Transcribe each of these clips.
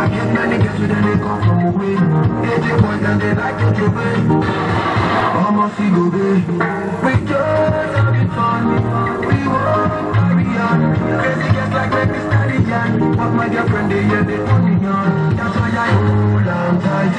I get many girls with them, they come from away. AJ boys and they like to play. Almost see go be. We just having fun. We won't carry on. Crazy girls like Meg Thee Stallion. But my girlfriend, they yeah, they turn me on. That's why I hold on tight.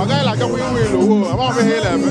Ọ gaghị achọkwa iwu ilu wo, amaghị m ihe ị na-eme.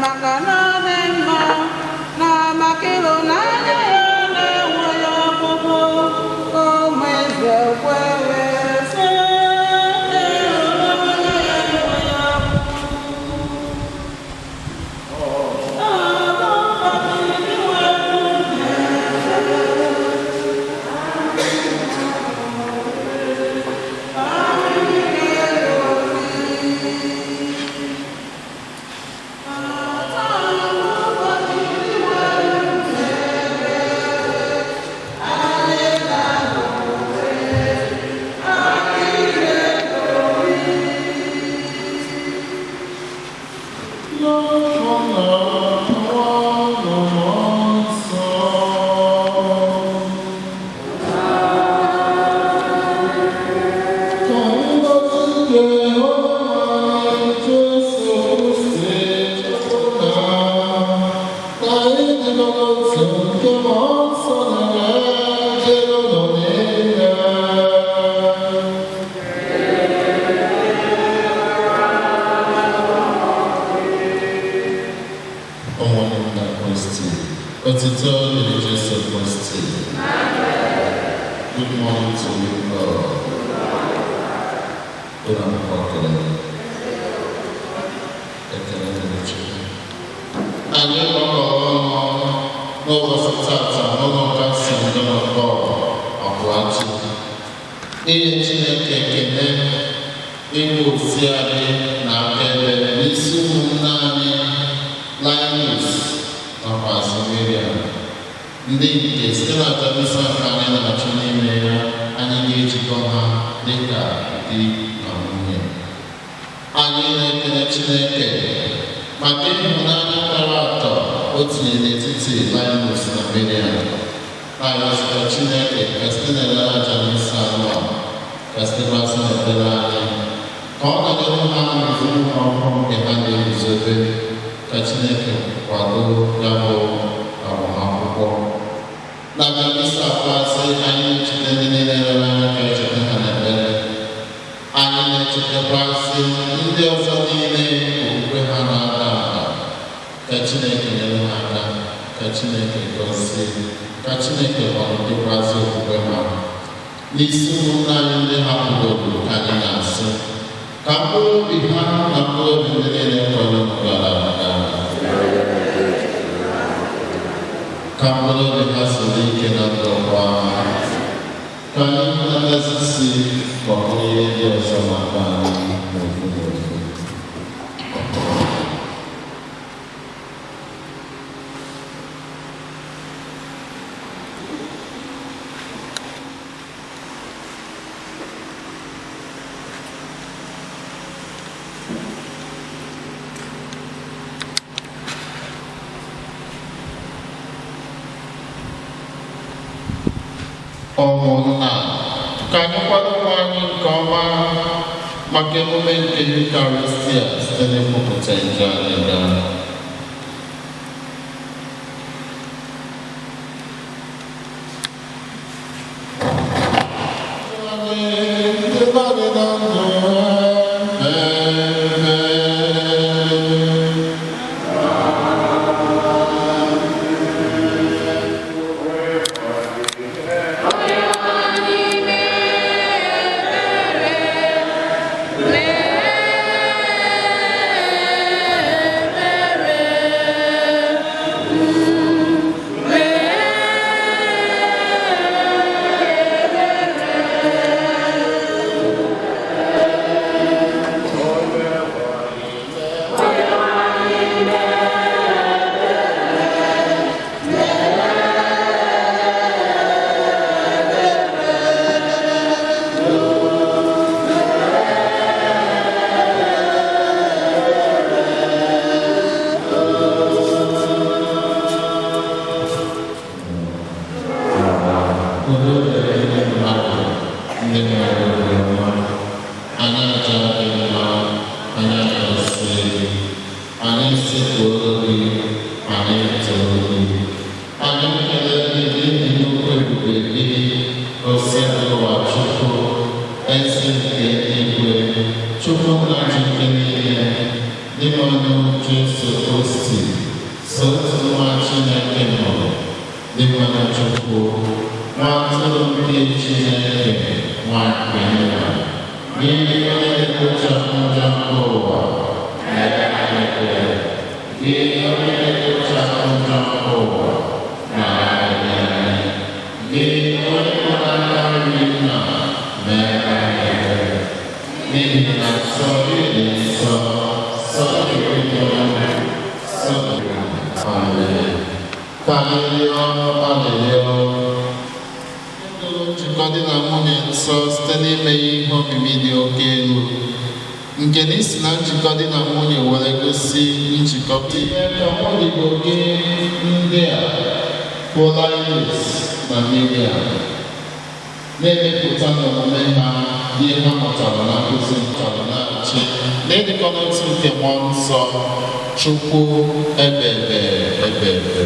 Maka na ọ dị mma na maka ịhụnanya ya. Nke Mmụọ Nsọ na-ejere unu niile. Ụmụnne m na Kristi, otito dịrị Jesu Kristi. Good morning to you all. Ụlọ akwụkwọ ekele. Ekele dịrị Chukwu. Anyị gbakọrọ ọnụ n'ụbọchị tata n'ụlọ ụka St. John Paul Ọbụlachi. Inye Chineke ekele, ịbụ osi anyị na akaebe n'isi ụmụnne anyị Linus nakwa Miriam, ndị nke site na aja misa nke anyị na-achụ n'ime ya, anyị ga-ejikọ ha dịka di na nwunye. Anyị na-ekele Chineke maka ịhụnanya tọrọ atọ o tinyere n'etiti Linus na Miriam. Na-arịọsịta Chineke ka site n'elere aja misa anụ a, ka sitekwasị n'ekpere anyị, ka ọ nọnyere ha n'ezinụlọ ọhụrụ nke ha na-eguzobe, ka Chineke kwado ya bụ agbamakwụkwọ. Na aja misa kwasị, anyị na-echeta ndị niile rere anya ka echeta ha n'ekpere. Anyị na-echetakwasị ndị ọzọ niile okwukwe ha na-ada mba, ka Chineke nyere ha aka, ka Chineke gọzie, ka Chineke kwalitekwasị okwukwe ha. N'isi ụmụnne anyị ndị hapụrụ, ka anyị na-asị ka mkpụrụ obi ha na mkpụrụ obi ndị niile kwere gara aga, ka mkpụrụ obi ha siri ike na ndokwa, ka anyị hụnata si gbakwunye ihe ndị ọzọ maka anyị n'ofu n'ofu. Ụmụnna, ka anyị kwado onwe anyị nke ọma maka emume nke Yukaristia site n'ikwupụta njọ anyị gaa. Ndị na ndụ. Amen. Udo dịrị ndị mmadụ ndị nwere obiọma. Anyị aja gị mma, anyị agọzie gị, anyị sekpuoro gị, anyị too gị. Anyị ekele gị n'ihi nnukwu ebube gị, Osebụrụwa Chukwu, eze nke eluigwe, Chukwu nna ji ike niile, Dinwenụ Jesu Kristi, so otu nwa Chineke mụrụ, Dinwenụ Chukwu, nwa atụrụ nke Chineke, nwa nke nna, gị onye na-ekpochapụ njọ nke ụwa, mere anyị ebere. Gị onye na-ekpochapụ njọ nke ụwa, nara anyị ebere. Gị onye nọ n'aka nri nna, mere anyị ebere. N'ihi na sọ gị dị nsọ, sọ gị dị ọma, sọ gị. Amen. Ka anyị rịọ arịrịọ. Ndụrụ njikọ di na nwunye nsọ site n'ime ya ihe omimi dị oke elu nke na isi na njikọ di na nwunye were gosi njikọ ime ka nwodibo gị ndị a bụ Linus na Miriam na-emepụta n'omume ha ihe ha mụtara na nkụzi mụtara na-achị na ịdịkọ n'otu nke Mmụọ Nsọ Chukwu ebebe ebebe.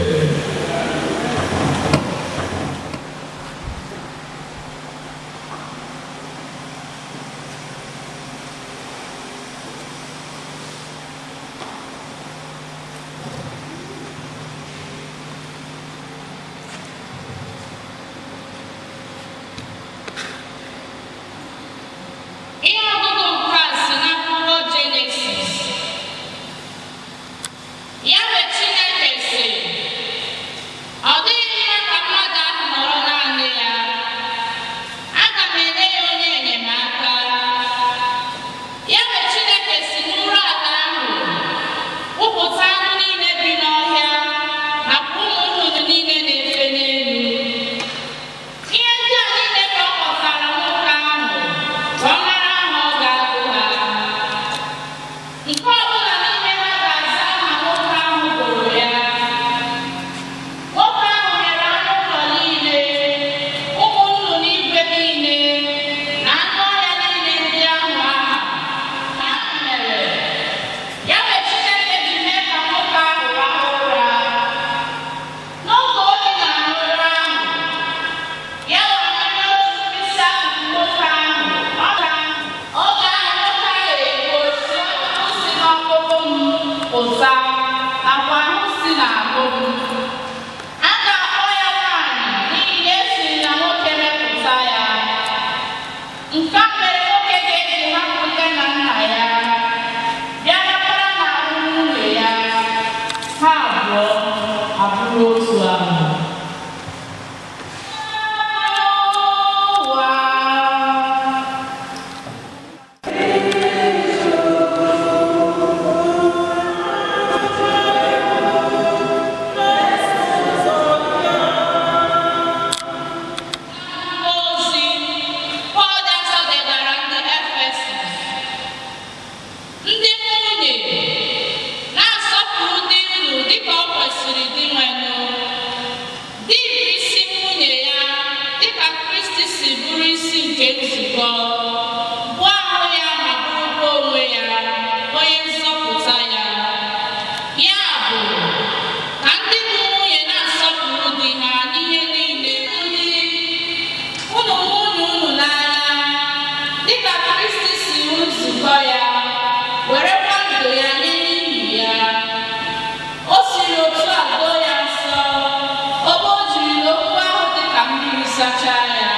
sachaa ya,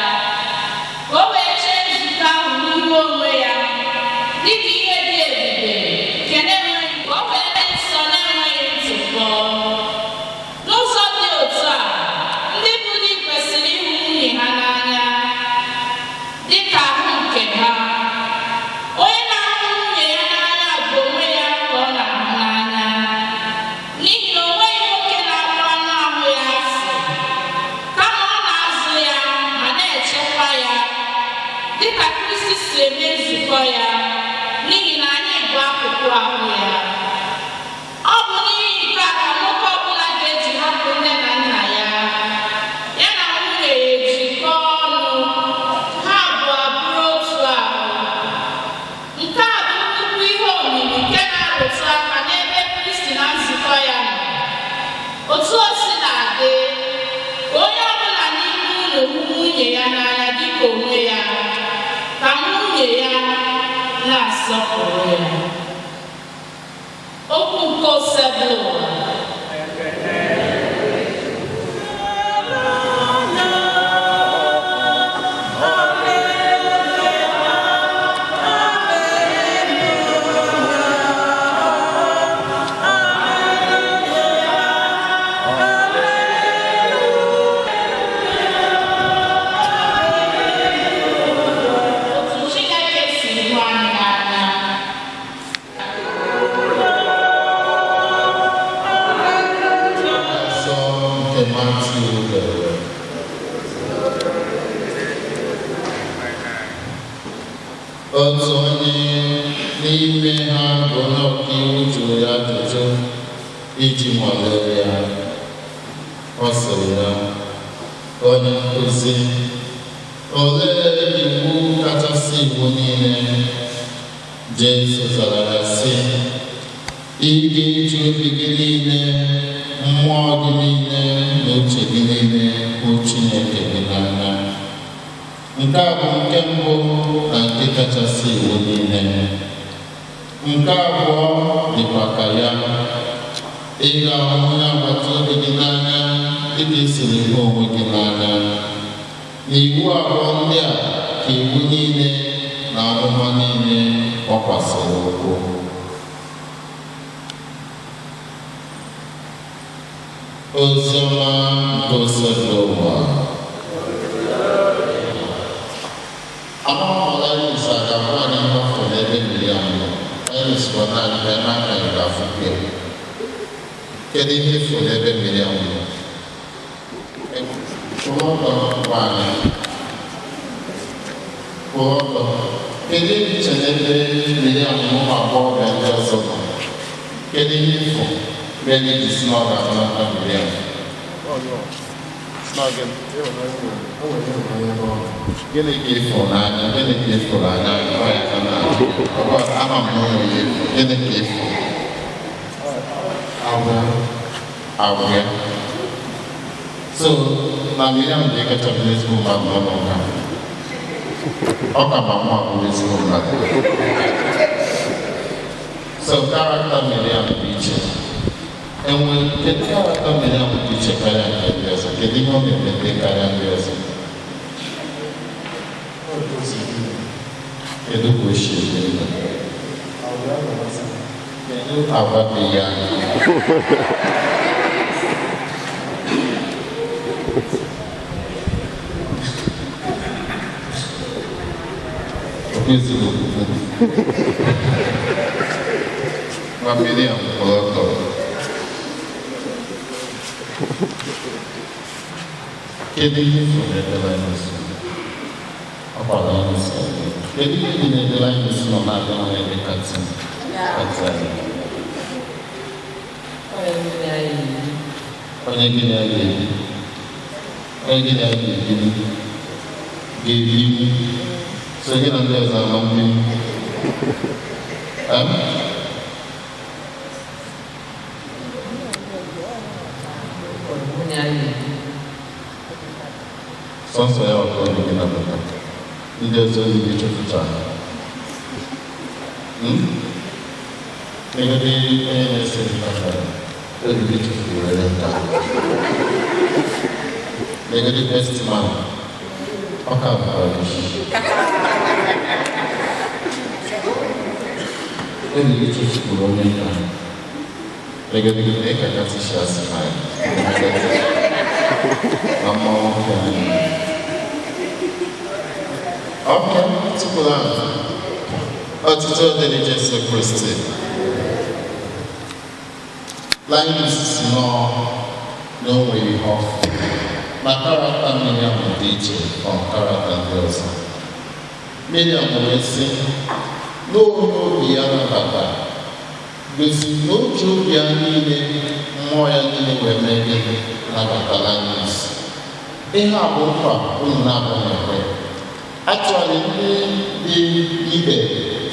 ka o wee chee nzukọ ahụ n'ihu onwe ya dịka ihe dị ebube nke na-enweghị, ka o wee dị nsọ na-enweghị ntụpọ. N'ụzọ dị otu a, ndị bụ di kwesịrị ịhụ nwunye ha n'anya dịka ahụ nke ha. Onye na-ahụ nwunye ya n'anya bụ onwe ya ka ọ na-ahụ n'anya, n'ihi na o nweghị nwoke na-akpọ anụ ahụ ya asị, kama ọ na-azụ ya ma na-echekwa ya, dịka Kristi si eme nzukọ ya, n'ihi na anyị bụ akụkụ ahụ ya. Ọ bụ n'ihi nke a ka nwoke ọbụla ga-eji hapụ nne na nna ya, ya na nwunye ya ejikọọ ọnụ, ha abụọ bụrụ otu ahụ. Nke a bụ nnukwu ihe omimi nke na-arụtụ aka n'ebe Kristi na nzukọ ya nọ. Otu o si na-adị, onye ọbụla n'ime unu hụ nwunye ya n'anya dịka onwe ya, ka nwunye ya na-asọpụrụ ya. Okwu nke Osebụlụwa. Otu Chineke si hụ anyị n'anya. Nsọ nke Matiu dere. Otu onye n'ime ha bụ onye ọkaiwu jụrụ ya ajụjụ iji nwalee ya. Ọ sịrị ya, "Onye nkụzi, olee iwu kachasị iwu niile?" Jesu zara ya sị, "Ị ga-eji obi gị niile, mmụọ gị niile na uche gị niile hụ Chineke gị n'anya. Nke a bụ nke mbụ na nke kachasị iwu niile. Nke abụọ dịkwa ka ya: ị ga-ahụ onye agbata obi gị n'anya dịka i siri hụ onwe gị n'anya. N'iwu abụọ ndị a ka iwu niile na amụma niile gbakwasịrị ụkwụ." Oziọma nke Osebụlụwa. Amụma Linus a ga-abụ anyị mgbafọ n'ebe Miriam nọ. Linus bụ naanị ebe aka anyị ga-afụkwu ya. Kedu ihe ịfụ n'ebe Miriam nọ? Kwụrụ ọtọ, nwaanyị. Kwụrụ ọtọ. Kedu ihe iche n'ebe Miriam na ụmụ agbọghọbịa ndị ọzọ nọ? Kedu ihe ịfụ mere iji si na ọ ga-anata Miriam? Gịnị ka ịfụrụ n'anya? Gịnị ka ịfụrụ anya? Gwa ya ka na ọ ama m na o nwere ihe ịfụ. Gịnị ka ịfụ? Agwa. Agwa ya. So na Miriam dị kacha bụrụ ezigbo mmadụ n'ụlọ ụka. Ọ ka ma mụ abụrụ ezigbo mmadụ. So character Miriam dị iche. Enwe kedu character Miriam dị iche karịa nke ndị ọzọ? Kedu ihe ọ na-emete karịa ndị ọzọ? Kedu ka o si eme ihe? Kedu agwa dị ya? O kwesịrị okwukwe. Nwa Miriam kwụrụ ọtọ. Kedu ihe ifuru n'ebe Linus nọ? Ọ kwa Linus ọ dị. Kedu ihe dị n'ebe Linus nọ na-abịa n'ebe Katin? Katin. Onye gị na ya ga-ebi? Onye gị na ya ga-ebi? Ga-ebi. So gị na ndị ọzọ ama mmiri? Em? Nwunye anyị. Sọnsọ ya ọkọ obi gị nabata. Ndị ọzọ obi gị chụpụchara. Negodi onye na-ese gị kamera, obi gị chụfuru onye nta. Negodi best man. Ọ ka bụkwara isi. Enyi chefuru onye nka. Legedegede ka kasị asị na na mma nwoke anyị. Okay, tupu ahụ. Ọtụtụ dịrị Jesu Kristi. Linus si nọ n'onweghị ihe ọfụ. Na character Miriam dị iche from character ndị ọzọ. Miriam wee sị n'onye obi ya nabata gosi na o ji obi ya niile, mmụọ ya niile wee mee gịnị? Nabata Linus. Ihe a bụ nkwa unu na-abụ na-ekwe. Actually, ndị dị ibe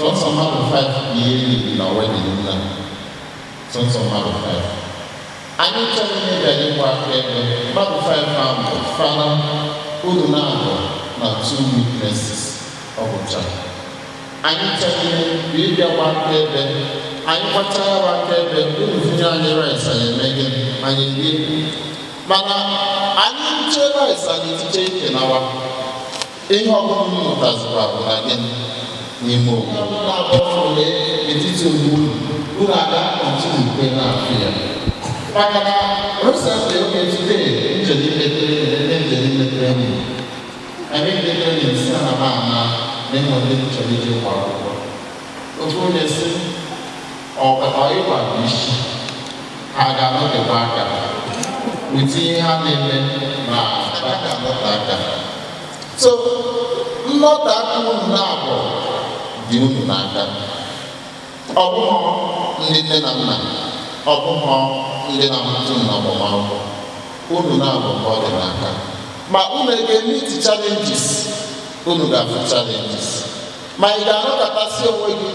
sọnsọ mmadụ 5 bụ ihe niile na wedding nna. Sọnsọ mmadụ 5. Anyị chọrọ ihe bịara ịgba aka ebe mmadụ 5 ahụ bụ fada unu na-abụ na two witnesses ọ bụcha. Anyị chọrọ ihe bụ ịbịa gba aka ebe anyị gbachara ya aka ebe unu funye anyị rice, anyị eme gịnị? Anyị rie. Mana anyị nche rice, anyị tiche ike nawa. Ihe ọbụla unu mụtazikwa bụ na gịnị n'ime obodo na-abụ n'etiti onwe unu, unu aga continue kwe na-afụ ya. Maka na recently, okay, today njem ime training, ebe njem ime training, ebe ime training si na ma ama na enwe ndị m chọrọ ije gba akwụkwọ. Ofu onye si ọ ịgba bụ isi ha ga-anọtekwa aka weta ihe ha na-eme na ha ga-anọte aka. So nnọte aka unu na-abụ dị unu n'aka. Ọ bụghị ndị nne na nna, ọ bụghị ndị na-amụta unu n'agbamakwụkwọ, unu na-abụ ka ọ dị n'aka. Ma unu ga-meet challenges, unu ga-afụ challenges. Ma ị ga-anọkọtasị onwe gị,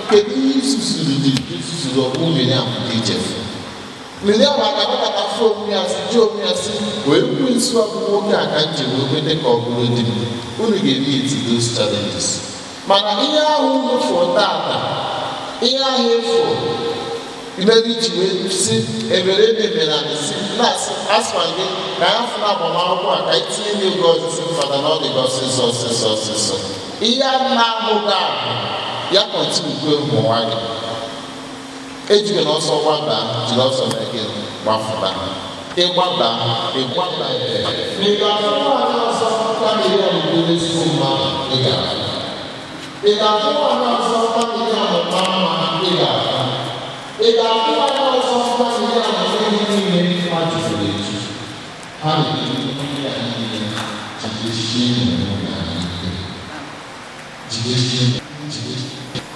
kedu ihe isusuru dị isusuru ọbụ Miriam dị ichefu? Miriam a ga-anọkọta fụ onwe ya si jụọ onwe ya si wee kwu nsu ọbụ nwoke a ka njem wee kwete ka ọ bụrụ di m. Unu ga-meet those challenges. Mana ihe ahụ unu fụ tata, ihe ahụ efu mere iji wee si ebere ebe mere anyị si na-asị asịkwa gị ka ya fụ na agbamakwụkwọ a ka anyị tinye n'oge ọzịzị fada na ọ dị gị ọsịsọ ọsịsọ ọsịsọ. Ihe a na-ahụ gị ahụ ya continue kwe ụmụ gị. Ejighi na ọsọ gbaba, jiri ọsọ mee gị gbafụta. Ịgbaba ịgbaba ma ị ga-afụ nwaanyị ọzọ ka Miriam bụ ezigbo mmadụ, ị ga-afụ. Ị ga-afụ nwaanyị ọzọ ka Miriam maa mma, ị ga-afụ. Ị ga-afụ nwaanyị ọzọ ka Miriam ihe niile ha jụrụ eju. Ha na-eji ihe a niile jidesie nwunye ha ike. Jidesie jide.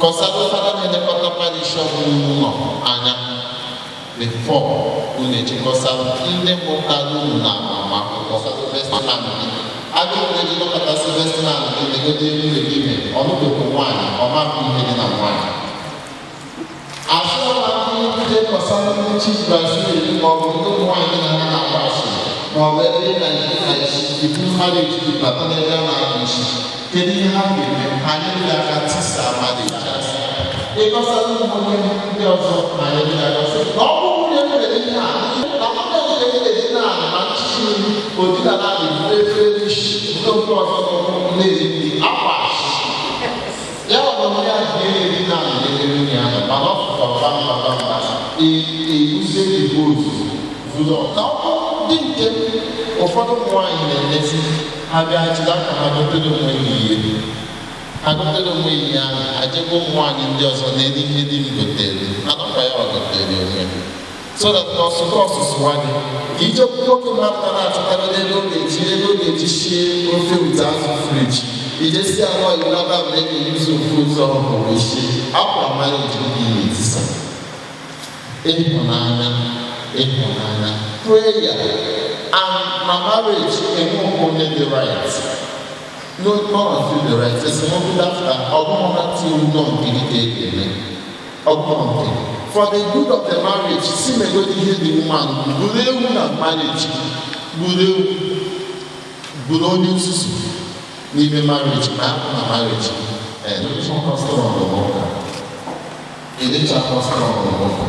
Kọsado fada na-elekọta parish ọbụla unu nọ anya before unu ejikọsa ndị mụtara unu na agbamakwụkwọ. Vestman gị agụụ na-eji nọkọtasị vestman gị negodo nwunye gị ime ọnụbekwu nwaanyị ọmapụ ihe dị na nwaanyị. Asọla ndị je kọsara ndị chief Brazil ma ọ bụ ndị ụmụ nwaanyị na ha na-agba asịrị ma ọ bụ ebe ị na-ebu marriage gị bata n'ebe a na-akpa isi. Kedu ihe ha ga-eme? Ha nyere aka tisaa marriage asị. Ịkọsara ụmụ nwoke ndị ọzọ ma nyere aka sị na ọ bụ nwunye mere ihe a na ọ bụ nwunye edina ala ma nchichi odina na adị efere n'isi nke nke ọzọ n'ụkwụ na-eri nri akwa ya ọ bụ ya dị edina ala n'ebe nwunye ahụ mana ọ fụkwa mba mba mba eguzie divorce zuru na ọ bụ ndị nke ụfọdụ ụmụ nwaanyị na-emezi ha bịa jiri aka ha gotere onwe ha ihe ha gotere onwe ihe ahụ ajegwa ụmụ nwaanyị ndị ọzọ na-eri ihe di m gotere mana ọkwa ya ọ gotere onwe so that na ọsụkọ ọsụsụ gị ka ijekwu nwoke mmadụ ga na-achọtagodo ego ọ ga-eji ego ọ ga-eji sie ofe wite azụ fridge ijesi anọ ilaba mgbe e ga-eyuzu ofu ụzọ ọhụrụ wee sie akwa marriage gị na-etisa. Ịhụnanya, ịhụnanya, prayer and na marriage enweghị onye dị right. No, none of you dị right. Esemokwu dafta ọbụghị na tiwu nọ nke gị ka e ga-eme ọbụghị nke gị. For the good of the marriage, si megodi ihe dị woman buru ewu na marriage, buru ewu, buru onye nzuzu n'ime marriage ma hapụ na marriage. Strong n'ụka ịdịchakwa strong n'ụka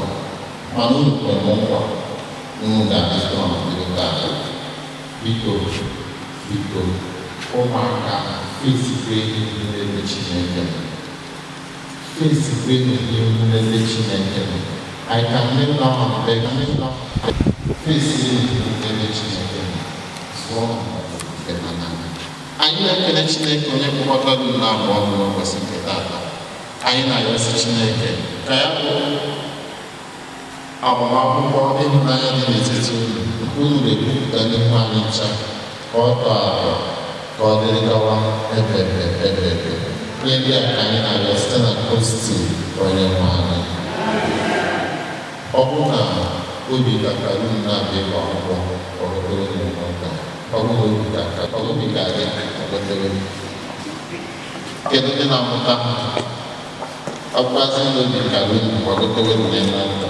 mana unu kwere m nkwa unu ga-adị strong n'ụka. Biko, biko. Ụmụaka fesikwe ihu n'ebe Chineke nọ. Fesikwe ihu n'ebe Chineke nọ. I can kneel down and beg, kneel down. Fesi ihu n'ebe Chineke nọ. Zụọ nke na n'anya. Anyị na-ekele Chineke onye kpọkọtara unu abụọ n'ụbọchị nke taata. Anyị na-arịọsi Chineke ka ya bụ agbamakwụkwọ ịhụnanya dị n'etiti unu nke unu na-ekwupụta n'ihu anyị ncha ka ọ tọọ atọ ka ọ dịrị gawa ebe ebe ebe ebe. Ihe ndị a ka anyị na-arịọ site na Kristi onye nwe anyị. Ọ bụrụ na obi kakara unu na-abịa ịgba akwụkwọ ọgọtere n'ụlọ ụka, ọ bụrụ na obi ka obi ka gị ọgọtere. Kedu ndị na-amụta ha? Ọ bụrụazị na obi kara unu gbagotere n'elu nta.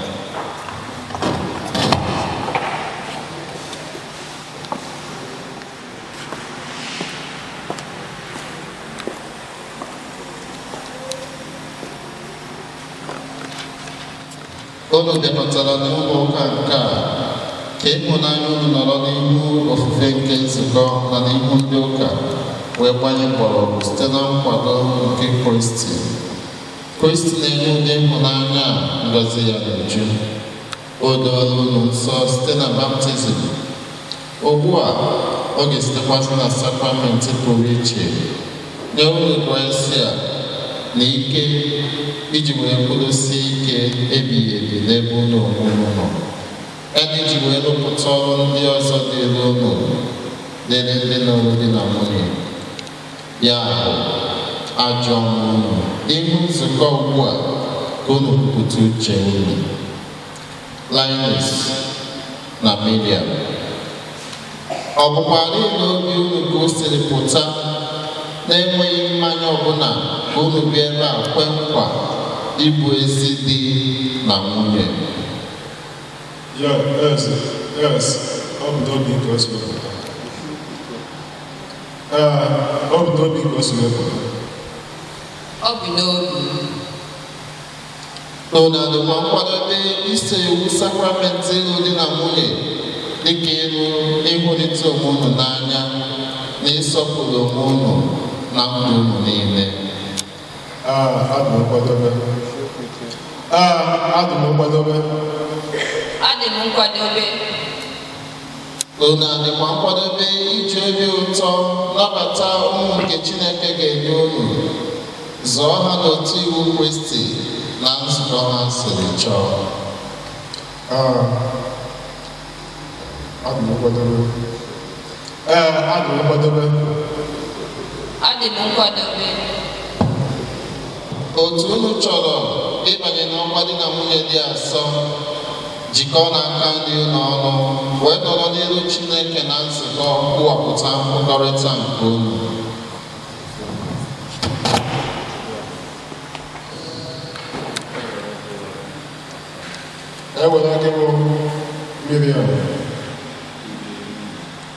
Unu bịakọtara n'ụlọ ụka nke a ka ịhụnanya unu nọrọ n'ihu ofufe nke nzukọ na n'ihu ndị ụka wee gbanye mgbọrọgwụ site na nkwado nke Kristi. Kristi na-enye ụdị ịhụnanya a ngọzi ya n'uju. O doola unu nsọ site na baptizim. Ugbu a, ọ ga-esitekwasị na sakramenti pụrụ iche nye unu Kraịst a na ike iji wee kwudosie ike ebighị ebi n'ebe unu onwe unu nọ, ya na iji wee rụpụta ọrụ ndị ọzọ dịịrị unu dịrị ndị nụrụ di na nwunye. Ya bụ, ajọ m unu n'ihu nzukọ ugbu a ka unu kwupụta uche unu. Linus na Miriam, ọ bụkwa n'ihi na obi unu ka o siri pụta na-enweghị mmanya ọbụla ka unu bịa ebe a kwe nkwa ịbụ ezi di na nwunye? Yes, yes, ọ bụ n'obi ka o si wepụta. Ee, ọ bụ n'obi ka o si wepụta. Ọ bụ n'obi. Unu adịkwa nkwadobe iso iwu sakramenti ịlụ di na nwunye dịka ịlụ ịhụrịta onwe unu n'anya na ịsọpụrụ onwe unu na ndụ unu niile? Ee, adị m nkwadobe. Ee, adị m nkwadobe. Adị m nkwadobe. Unu adịkwa nkwadobe iji obi ụtọ nabata ụmụ nke Chineke ga-enye unu, zụọ ha n'otu iwu Kristi na nzukọ ha siri chọọ? Ee, adị m nkwadobe. Ee, adị m nkwadobe. Adị m nkwadobe. Otu unu chọrọ ịbanye n'ọkwa di na nwunye dị asọ, jikọọ n'aka ndị unu ọnụ wee nọrọ n'iru Chineke na nzukọ kwuwapụta nkwekọrịta nke unu. Ewere gị bụ Miriam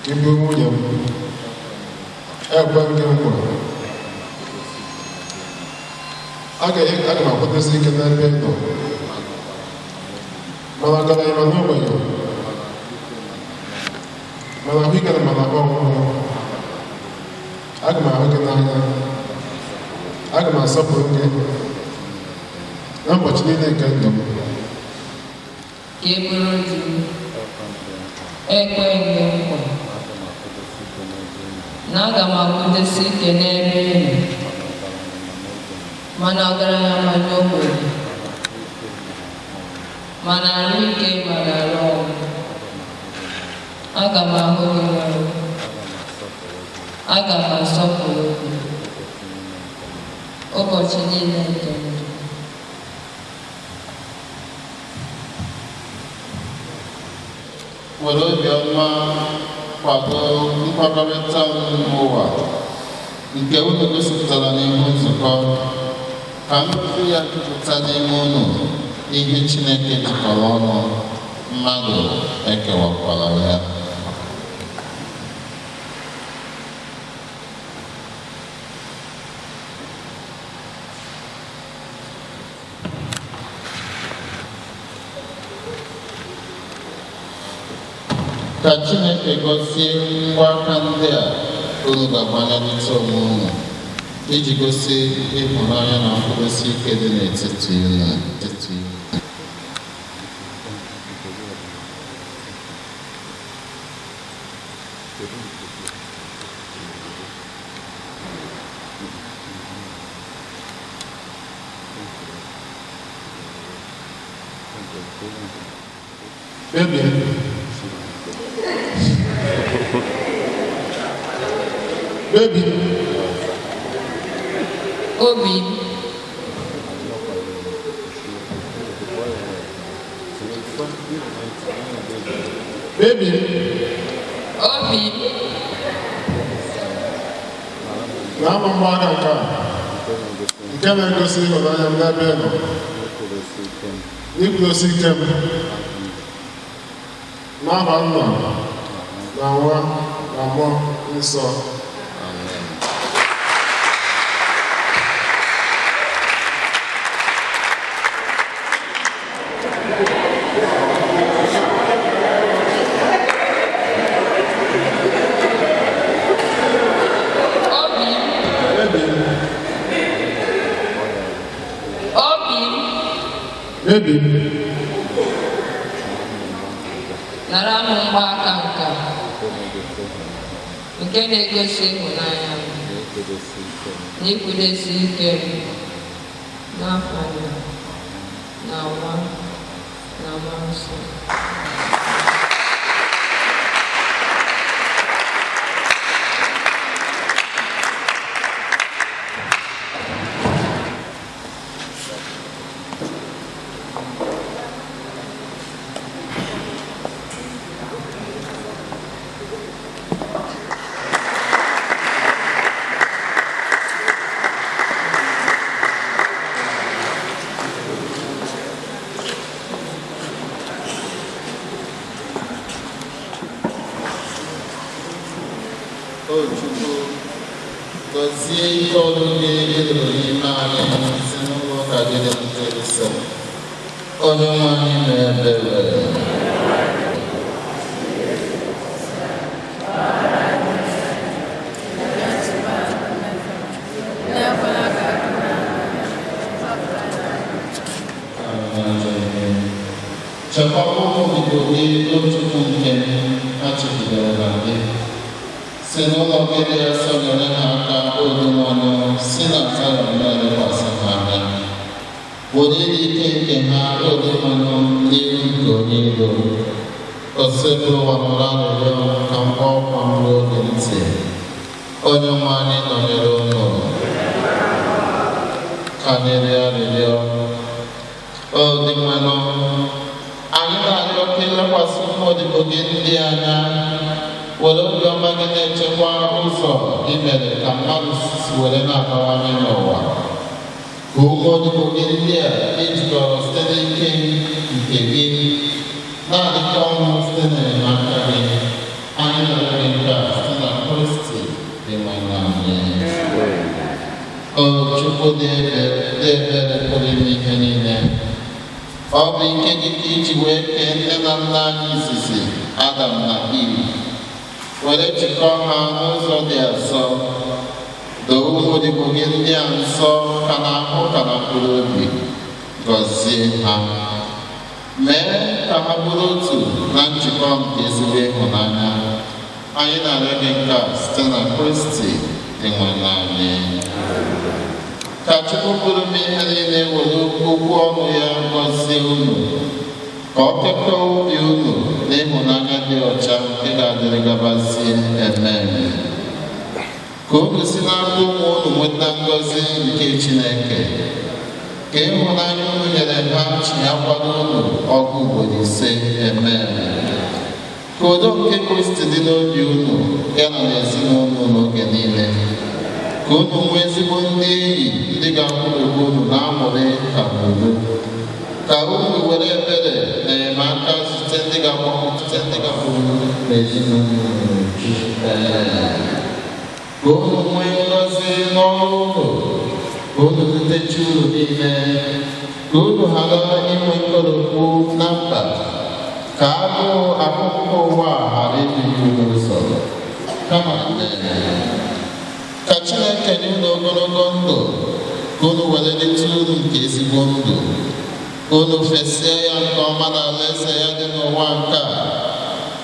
ka ị bụrụ nwunye m. Ekwe m gị nkwa. Aga m akwụdosi ike n'ebe ị nọ. Mana ọgaranya mana ogbenye. Mana ahụike na mana ọnwụnwụ. Aga m ahụ gị n'anya. Aga m asọpụrụ gị n'ụbọchị niile nke ndụ m. Ka ị bụrụ di m. Ekwe m gị nkwa na aga m akwụdosi ike n'ebe ị nọ, mana ọgaranya mana ogbenye, mana arụ ike mana arụ ọnwụ. Aga m ahụ gị n'anya. Aga m asọpụrụ gị ụbọchị niile nke ndụ. Were obiọma kwado nkwakọrịta unu n'ụwa nke unu gosipụtara n'ihu nzukọ, ka ngọzi ya jupụta n'ime unu ihe Chineke jikọrọ ọnụ, mmadụ ekewakwala ya. Ka Chineke gọzie ngwa aka ndị a unu ga-agbanyerịta onwe unu iji gosi ịhụnanya na nkwụdosi ike dị n'etiti unu. Baby. Baby. Obi m. Baby. Obi m. Na-ama mgbaaka nke a nke na-egosi ịhụnanya m n'ebe ị nọ n'ikwudosi ike m n'aha nna na nwa na mmụọ nsọ. Amen. Obi m. Baby. Obi m. Baby. Nara m mgbaaka nke a nke na-egosi ịhụnanya m na ikwudosi ike m n'afọ nna na nwa na mmụọ nsọ. O Chukwu, gọzie ihe ọlụ gị ịlụrụ n'ime anyị si n'ụlọ ụka gị dị nsọ. Onye nwe anyị mee ebere. Chekwaba ụmụ odibo gị, O Chukwu nke m, ha chegidere na gị. Si n'ụlọ gị dị asọ nyere ha aka, O Dinwenụ, si na Zayọn na-elekwasị ha anya. Were ịdị ike nke ha, O Dinwenụ, n'ihu nke onye iro. Osebụrụwa nụrụ arịrịọ m ka m kpọọ ọkwa m ruo gị ntị. Onye nwe anyị nọnyere unu. Ka anyị rịọ arịrịọ. O Dinwenụ, anyị na-arịọ ka ilekwasị ụmụ odibo gị ndị anya, were obiọma gị na-echekwa ụzọ i mere ka mmadụ si were na-abawanye n'ụwa. Ka ụmụ odibo gị ndị a ejikọrọ site n'ike nke gị na-adịkọ ọnụ site n'enyemaka gị. Anyị na-arịọ gị nke a site na Kristi Dinwenụ anyị. O Chukwu dị ebere pụrụ ime ihe niile, ọ bụ ike gị ka iji wee kee nne na nna anyị izizi, Adam na Iv, were jikọọ ha n'ụzọ dị asọ. Doo ụmụ odibo gị ndị a nsọ ka na ahụ ka na mkpụrụ obi, gọzie ha, mee ka ha bụrụ otu na njikọ nke ezigbo ịhụnanya. Anyị na-arịọ gị nke a site na Kristi Dinwenụ anyị. Ka Chukwu pụrụ ime ihe niile were okwu ọnụ ya gọzie unu, ka ọ kekọọ obi unu na ịhụnanya dị ọcha nke ga-adịrị gabazie. Amen. Ka unu si n'aka ụmụ unu nweta ngọzi nke Chineke, ka ịhụnanya unu nyere ha chịakwara unu ọgụ ugboro ise. Amen. Ka udo nke Kristi dị n'obi unu ya na n'ezinụlọ unu oge niile. Ka unu nwee ezigbo ndị enyi ndị ga-akwụdobe unu na-amụrị ka n'udo. Ka unu were ebere na enyemaka zute ndị ga-agbapụta ndị ga-akwụrụ n'ezinụlọ unu. Ee. Ka unu nwee ngọzi n'ọrụ unu, ka unu zutechi uru niile, ka unu ghara inwe nkoropụ na mkpa, ka agụụ akụkụ ụwa a ghara iduhie unu ụzọ. Kama Chineke nye unu ogologo ndụ, ka unu were rite uru nke ezigbo ndụ, ka unu fesie ya nke ọma n'alaeze ya dị n'ụwa nke a,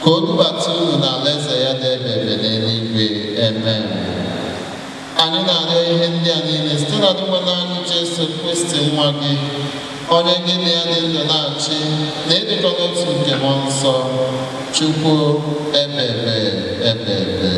ka o dubata unu n'alaeze ya dị ebebe n'eluigwe. Amen. Anyị na-arịọ ihe ndị a niile site na Dinwenụ anyị Jesu Kristi nwa gị, onye gị na ya dị ndụ na-achị na ịdịkọ n'otu nke Mmụọ Nsọ, Chukwu ebebe ebebe.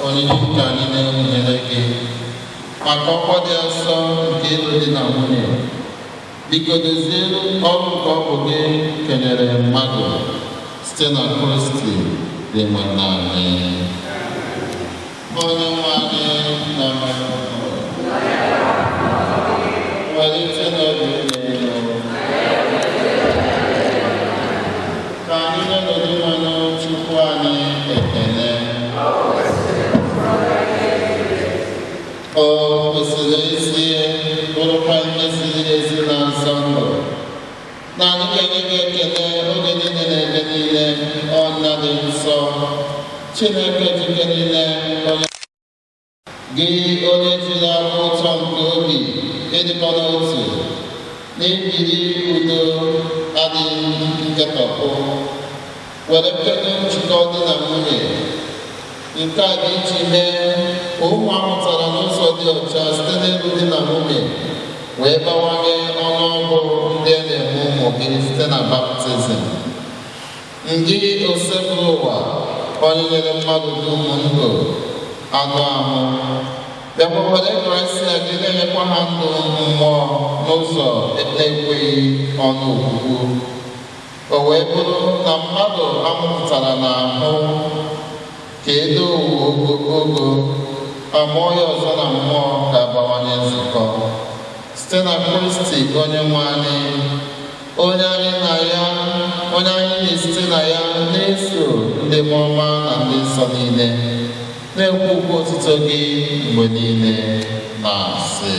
Onyinye nke anyị na-enyere gị maka ọkwa dị asọ nke ịlụ di na nwunye, biko doziere ọrụ nke ọ bụ gị kenyere mmadụ site na Kristi dị nwanne anyị. Onye nwe anyị na welite n'obi unu elu, ka anyị nye n'Odinwenụ Chukwu anyị ekele. O kwesịrị ezi, bụrụkwa ihe ziri ezi na nsọ ndụ, na anyị ga-enye gị ekele oge niile na ebe niile, ọ Nna dị nsọ, Chineke jike niile, onye gị onye jiri ahụ ụtọ nke obi ịdịkọ n'otu n'ibiri udo adịghị nketọpụ were kedo njikọ di na nwunye nke a dị iji mee ka ụmụ amụtara n'ụzọ dị ọcha site n'ịlụ di na nwunye wee bawanye ọnụọgụ ndị a na-eme ụmụ gị site na baptizim. Ndị Osebụrụwa, onye nyere mmadụ dum ndụ anụ ahụ, bịakwa were Kraịst a gị na-enyekwa ha ndụ mmụọ n'ụzọ na-ekweghị ọnụ okwukwu, o wee bụrụ na mmadụ amụpụtara n'ahụ ka edo owu ogo amụọ ya ọzọ na mmụọ ga-abawanye nzukọ site na Kristi onye nwe anyị, onye anyị na ya, onye anyị na-esite na ya na-eso ndị mmụọ ọma na ndị nsọ niile na-ekwu okwu otuto gị mgbe niile na-asị: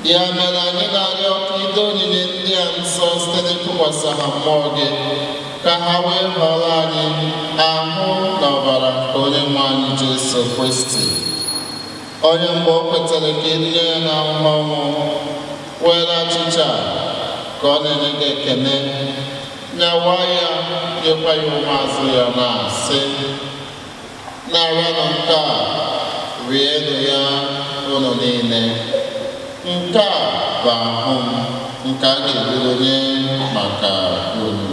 Ya mere anyị na-arịọ ka ido onyinye ndị a nsọ site n'ịtụkwasị ha mmụọ gị, ka ha wee ghọrọ anyị ahụ na ọbara nke onye nwe anyị Jesu Kristi, onye mgbe o kwetara ka edunye ya na ahụhụ ọnwụ, were achịcha ka ọ na-enye gị ekele, nyawa ya, nyekwa ya ụmụazụ ya, na-asị: Naranụ nke a, rienụ ya unu niile. Nke a bụ ahụ m nke a ga-eburu nye maka unu.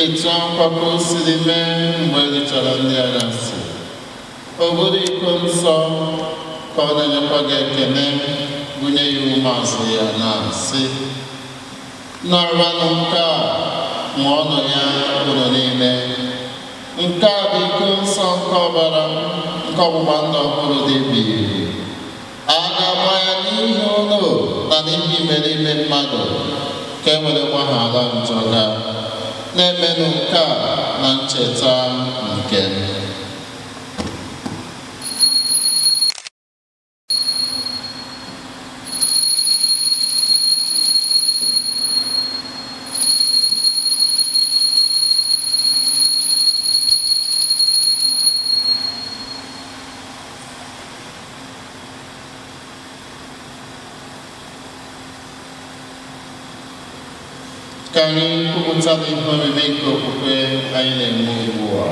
Etu akwakọ siri mee mgbe richara ndị anyasị, o buru iko nsọ ka ọ na-enyekwa gị ekele, bunye ya ụmụazụ ya na-asị: naranụ nke a, ṅụọnụ ya unu niile. Nke a bụ iko nsọ nke ọbara m, nke ọgbụgba ndụ ọhụrụ dị ebighị ebi. A ga-agba ya n'ihi unu na n'ihi imerime mmadụ, ka e were gbaghara njọ ga. Na-emenụ nke a na ncheta nke m. Ka anyị kwupụta n'ihe omimi nke okwukwe anyị na-eme ugbu a.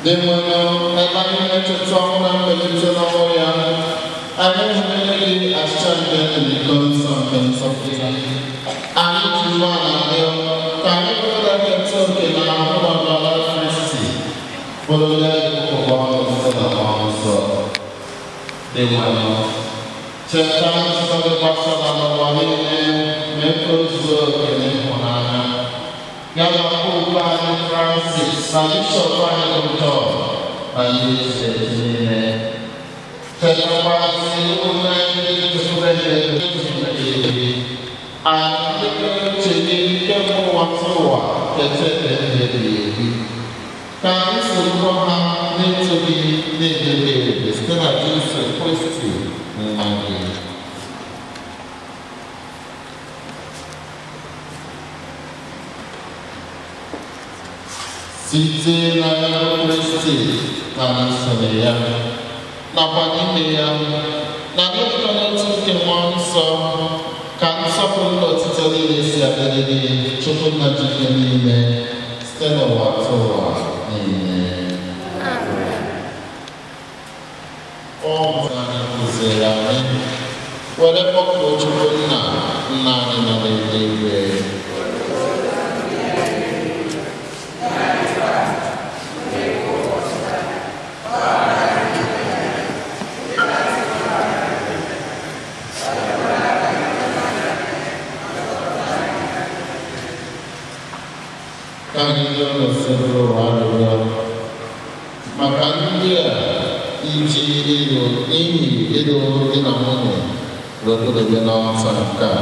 Dị mmanụ ebe anyị na-echeta ọnwụ na mbilite n'ọnwụ ya, anyị hụrụ gị achịcha nke ndụ na iko nsọ nke nzọpụta. Anyị ji umeala rịọ ka anyị bụrụ nketa oke na ahụ na ọbara Kristi, bụrụ ndị ụgwọ ọrụ site na mmụọ nsọ. Dị mmanụ, cheta nzukọ gị gbasara n'ụwa niile, mee ka o zuo oke n'ịhụnanya. Ya na Popu anyị Francis na Bishọp anyị bụ John na ndị eze niile. Chetakwazi ụmụnne anyị ndị chekwube gị anyị ndị nwere uche gị kemgbe ụwa tụ ụwa keta ndụ ebighị ebi. Ka anyị sorokwa ha na-eto gị na-edebe ebube site na Jesu Kristi nwa gị. Site na ya Kristi na nsonye ya nakwa n'ime ya na n'ịdịkọ n'otu nke Mmụọ Nsọ, ka nsọpụrụ na otuto niile si adịrị gị, Chukwu nna ji ike niile, site n'ụwa tụ ụwa niile. Ọ bụ anyị kụziri anyị were kpọkuo Chukwu nna nna anyị nọ n'eluigwe. Ka anyị rịọ n'usoro ụwa arịrịọ maka ndị a iji ịlụ n'ihi ịlụ di na nwunye wee kpụdobe n'ọta nke a,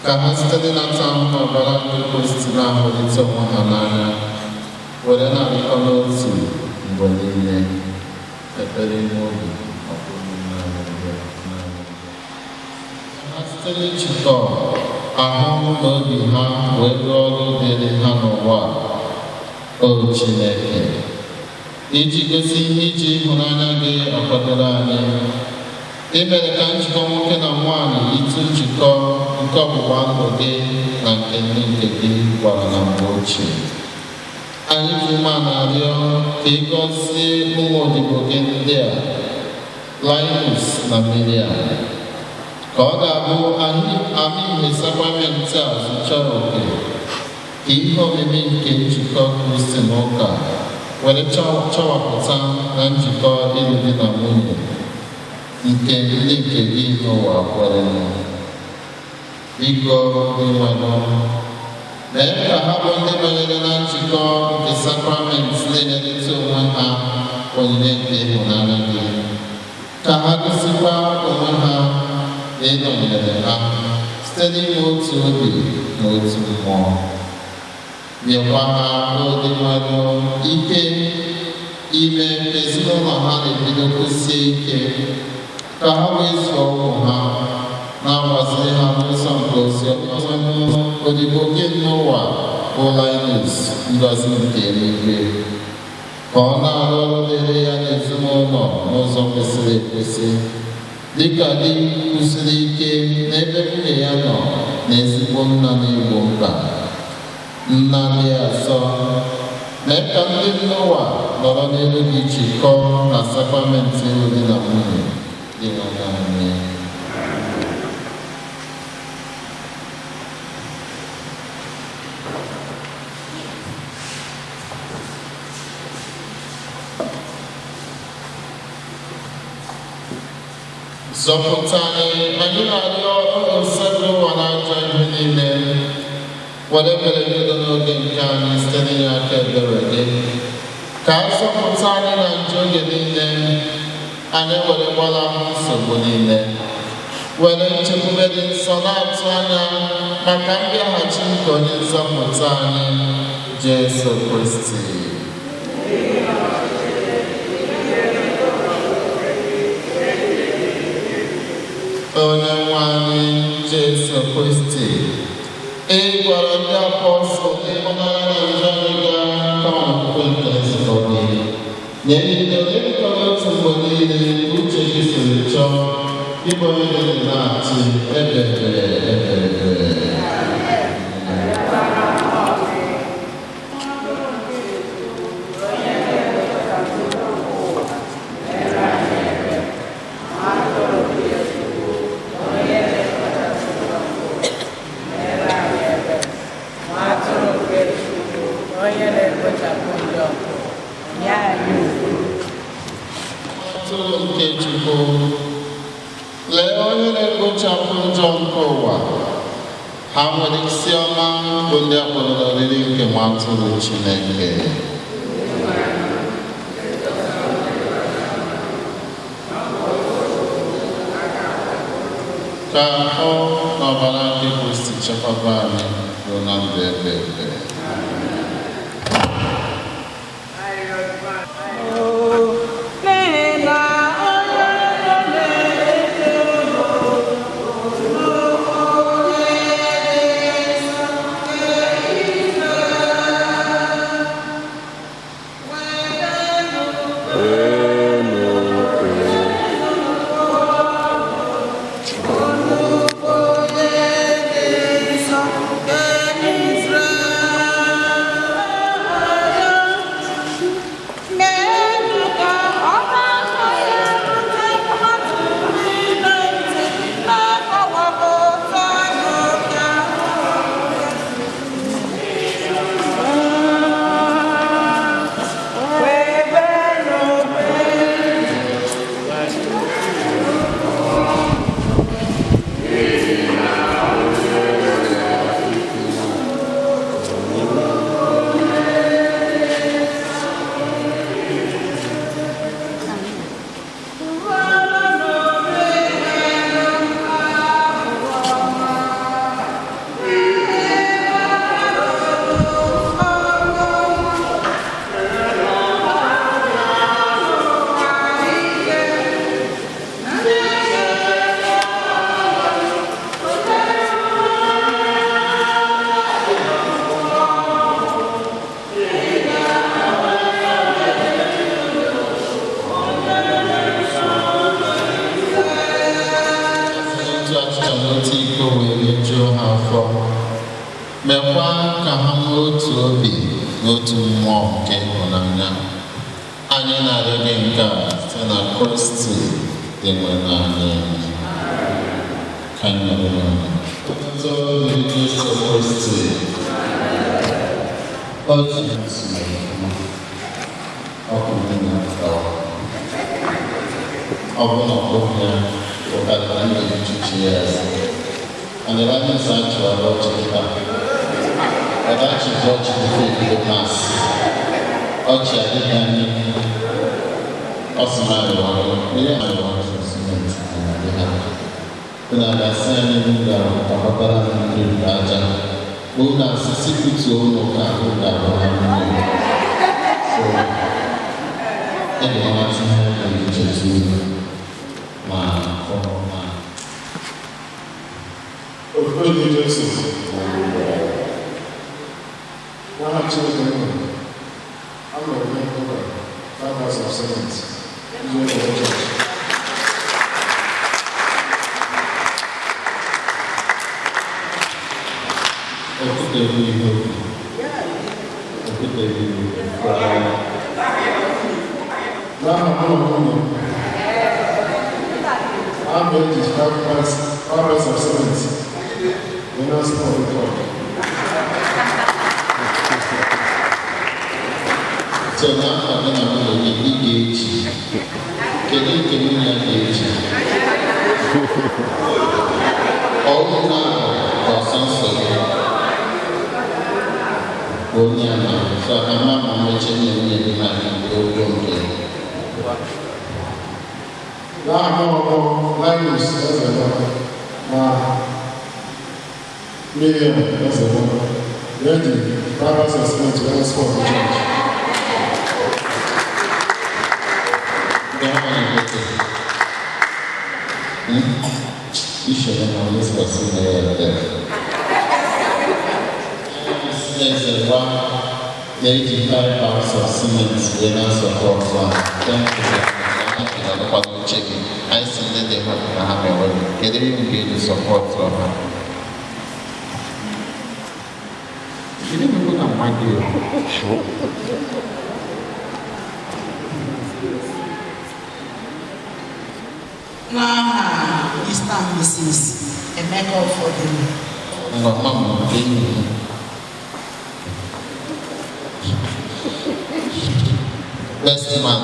ka ha site n'ịnata ahụ na ọbara nke Kristi na-ahụrịta onwe ha n'anya were na-adịkọ n'otu mgbe niile. Ekpere ime obi maka ụmụnne anyị ndị a. Ha site n'ijikọ ahụ na obi ha wee rụọ ọrụ dịrị ha n'ụwa. O Chineke, iji gosi ihe iji ịhụnanya gị akwadoro anyị, i mere ka njikọ nwoke na nwaanyị yitụ njikọ nke ọgbụgba ndụ gị na nke ndị nke gị gwara na mgbe ochie. Anyị ji umeala arịọ ka ị gọzie ụmụ odibo gị ndị a, Linus na Miriam, ka ọ ga-abụ ama ihe sakramenti a zụchara oke, ka ihe omimi nke njikọ Kristi na ụka were chawapụta na njikọ ịlụ di na nwunye nke ndị nke gị n'ụwa kwerenụ. Biko Dinwenụ, mee ka ha bụ ndị banyere na njikọ nke sakramenti na-enyerịta onwe ha onyinye nke ịhụnanya gị, ka ha gosikwa onwe ha na ịnọnyere ha site n'inwe otu obi na otu mmụọ. Nyekwa ha, o Dinwenụ, ike Ime ka ezinụlọ ha na-ebido kwụsie ike, ka ha wee zụọ ụmụ ha na-agbaziri ha n'ụzọ nke ozi ọma. Odibo gị n'ụwa bụ Linus, ngọzi nke eluigwe, ka ọ na-arụ ọrụ dịrị ya n'ezinụlọ n'ụzọ kwesịrị ekwesị, dịka di kwụsiri ike n'ebe nwunye ya nọ na ezigbo nna na-egbo mkpa. Nna dị asọ, mee ka ndị n'ụwa nọrọ n'elu gị jikọọ na sakramenti ịlụ di na nwunye dị n'anya. Zọpụta anyị, anyị na-arịọ Osebụrụwa n'ajọ ihe niile. Were ebere gị dị n'oge nke anyị site n'inye aka ebere gị. Ka a zọpụta anyị na njọ oge niile, anyị werekwala nsogbu niile. Were nchekwube dị nsọ na-atụ anya maka mbịaghachi nke onye nzọpụta anyị, Jesu Kristi. Onye nwe anyị Jesu Kristi, ị gwara ndị apọstụl ịhụnanya na njọ anyị gaa kama n'okwukwe nke nzukọ gị. Nye niile ịdịkọrọ otu mgbe niile uche gị siri chọọ, ịbụ onye dị na-achị ebebe ebebe. Onye na-ekpochapụ njọ, nye anyị udo. Atụrụ nke Chukwu, lee onye na-ekpochapụ njọ nke ụwa. Ha nwere isi ọma bụ ndị akpọrọ n'oriri nke nwa atụrụ Chineke. Ka ahụ na ọbara nke Kristi chekwaba anyị ruo na ndụ ebe ebe. Otu achịcha na otu iko wee rijuo ha afọ, mekwa ka ha nwee otu obi na otu mmụọ nke ịhụnanya. Anyị na-arịọ gị nke a site na Kristi dị nwe anyị. Ka anyị nọrọ n'ọnụ. Otuto dịrị Jesu Kristi. Otu ọkụ dị na ọ bụ na ọ bụghị ya ụkarị na ndị echichi ya eze. And the Linus achịwara ọchị kịta. Ọ achịzi ọchị tupu ebido mas. Ọchị adịghị anyị. Ọ sị na arịwa ọrụ. Ihe arịwa ọchị simenti na-adị ha. Unu ga-asị anyị m gara gbakọtara m mmiri nke aja. Unu asịsị kutuo ụlọ ka ahụ ga-abụ ha mmiri. So, Ị ga-enweta ihe na-echezi ma ụmụ ma Ofufe dị Jesu. N'aha Chineke nna, a nọrọ m ụka 5 hours of cement, Israel Church. Okwute bụ ihe obi. Okwute bụ ihe obi. N'aha mụ na nwunye m, a na-eji 5 bags of cement wee na-support club. So n'afọ gị na nwunye gị, ị ga-eji. Kedu nke nwunye ya ga-eji? Ọnwụ na ọsọ nsọ gị. Onye ama so ka mma ma mmechi na nwunye gị na okwu nke ya. N'aha mụ bụ Linus Ezeba na Miriam Ezeba, na-eji 5 bags of cement wee na-support the church. Ndị ọma na-egote. Ishere na onye spọsị na ya ede. Eze gwa na-eji 5 bags of cement wee na-support ha. Thank you very much. Anyị ga-alụkwa n'uche gị. Anyị si ndị dị ha na ha mewe. Kedu ihe m ga-eji support ha? Kedu ihe na mmadụ ya? N'aha Mr. and Mrs. Emeka Ụfọdụ. Ngwa mama enyi m. Best man.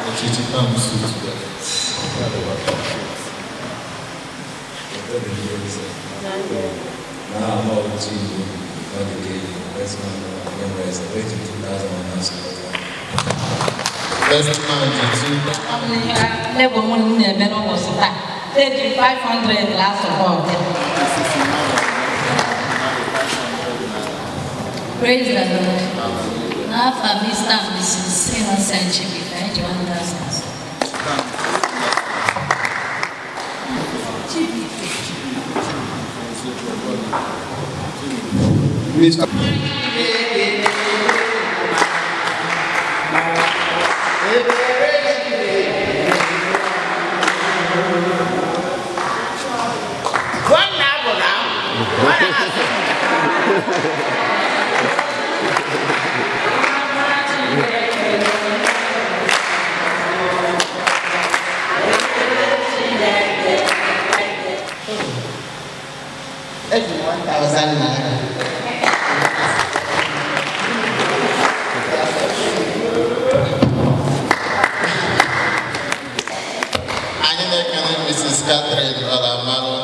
Ọchịchị tam suit ya. Now I'm up to you, not the day, best man, memories, waiting 2001. Best man ji two. Ebe mụ na-eme n'ụbọchị taa, eji 500 la support. Praise the Lord. N'afa Mr. and Mrs. Innocent Chibika, eji 1000. Mr. Nwanne abụ na nwanne na-asị. Eji m 1000 naira. Anyị na-ekene Mrs. Catherine Ọlamalụ,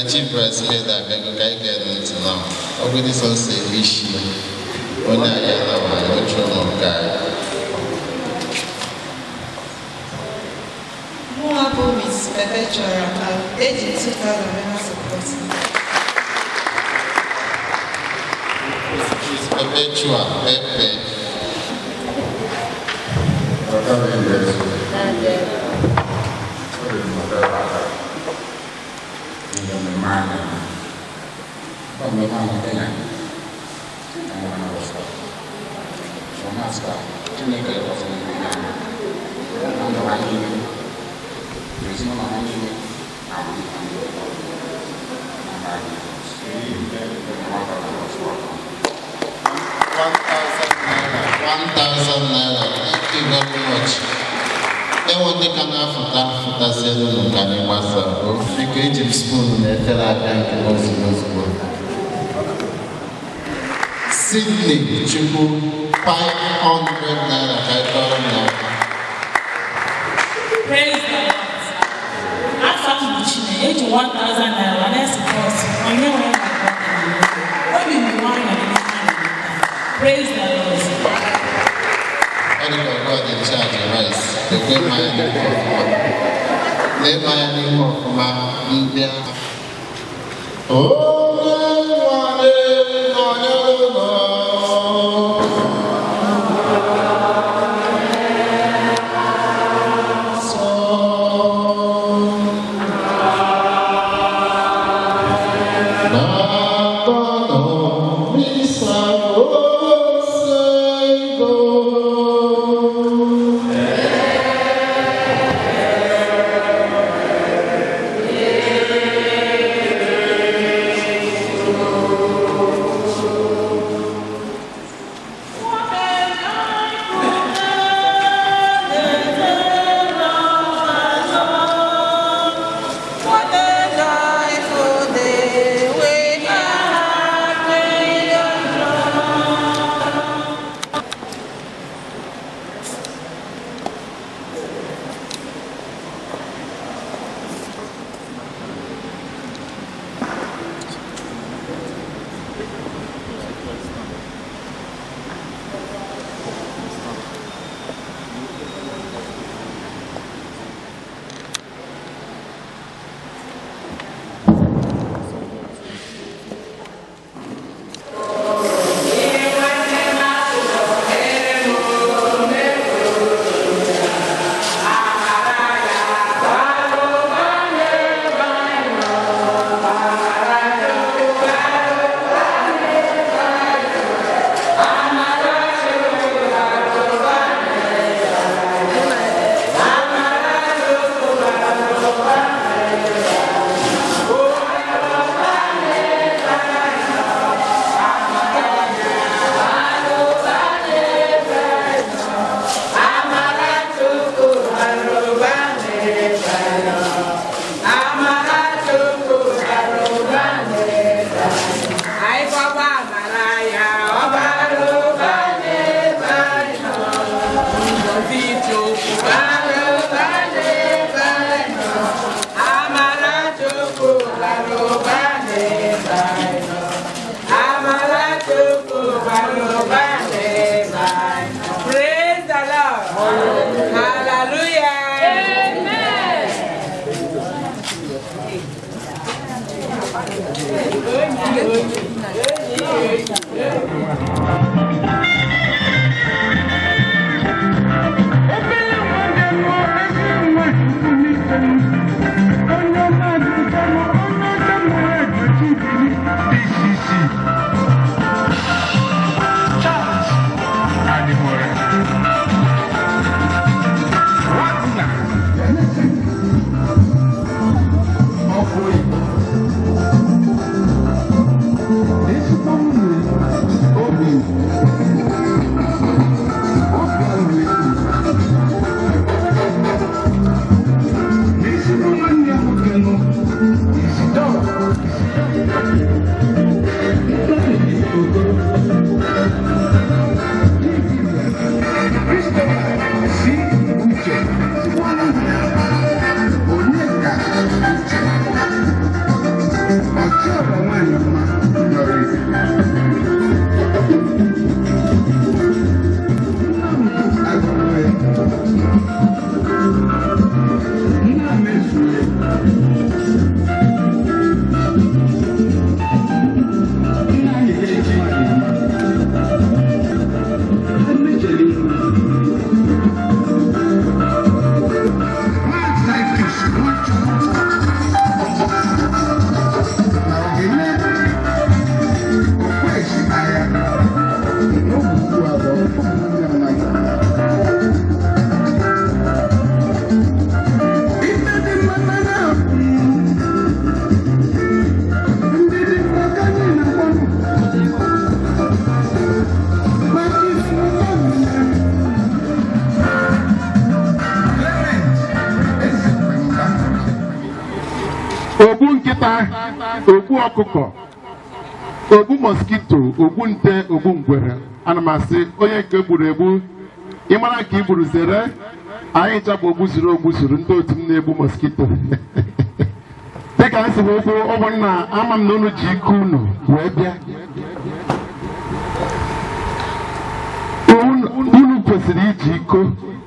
chief bridesmaid abịago ka anyị ga-ede ntị na ọgwụdị sọsọ ebe isi onye anyị anaghị oche ụmụ nke anyị. Mụnwa bụ Miss Perpetua ka eji 2000 naira support. Mrs. Perpetua Pepe. Ọ̀gá mi ń bẹ̀rẹ̀ sí. Ọ dị m ụtọ ebe ihe mmemme a na-eme. Ọ mmemme a na-eme na nwa na ọsọ. Ọ na-asị ka Chineke gọzie ndị anyị. Na ndụ ha niile, na ezinụlọ ha niile, na agbụrụ ha niile. Na Jizọs. 1000 naira. 1000 naira. Thank you very much. Enwe ndị ka na-afụta fụtazielu nụ ka anyị gbasaa. Biko eji m spoon na efere abịa nke m ozugbo ozugbo. Sydney Chukwu, 500 naira, ka anyị kọrọ m n'aka. Praise the Lord. Afa m bụ Chinenye, eji 1000 naira na-support onye nwere my brother. Obi m nwayọọ n'ihe a na-eme. Praise the Lord. Ọ dị ka God in charge rice. Ekwe m anya n'ihu ọfụma. Lee m anya n'ihu ọfụma ndị ahụ. Onye nwe anyị nọnyere unu. Ogbu ọkụkọ, ogbu mosquito, ogbu nte, ogbu ngwere. Ana m asị onye nke gburu egbu, ịmara nke i gburu zere. Anyị ncha bụ ogbu zuru ogbu zuru ndị otu m na-egbu mosquito. Dịka m si wee kwuo, ụmụnna, ama m na unu ji ike unu wee bịa. Unu kwesịrị iji iko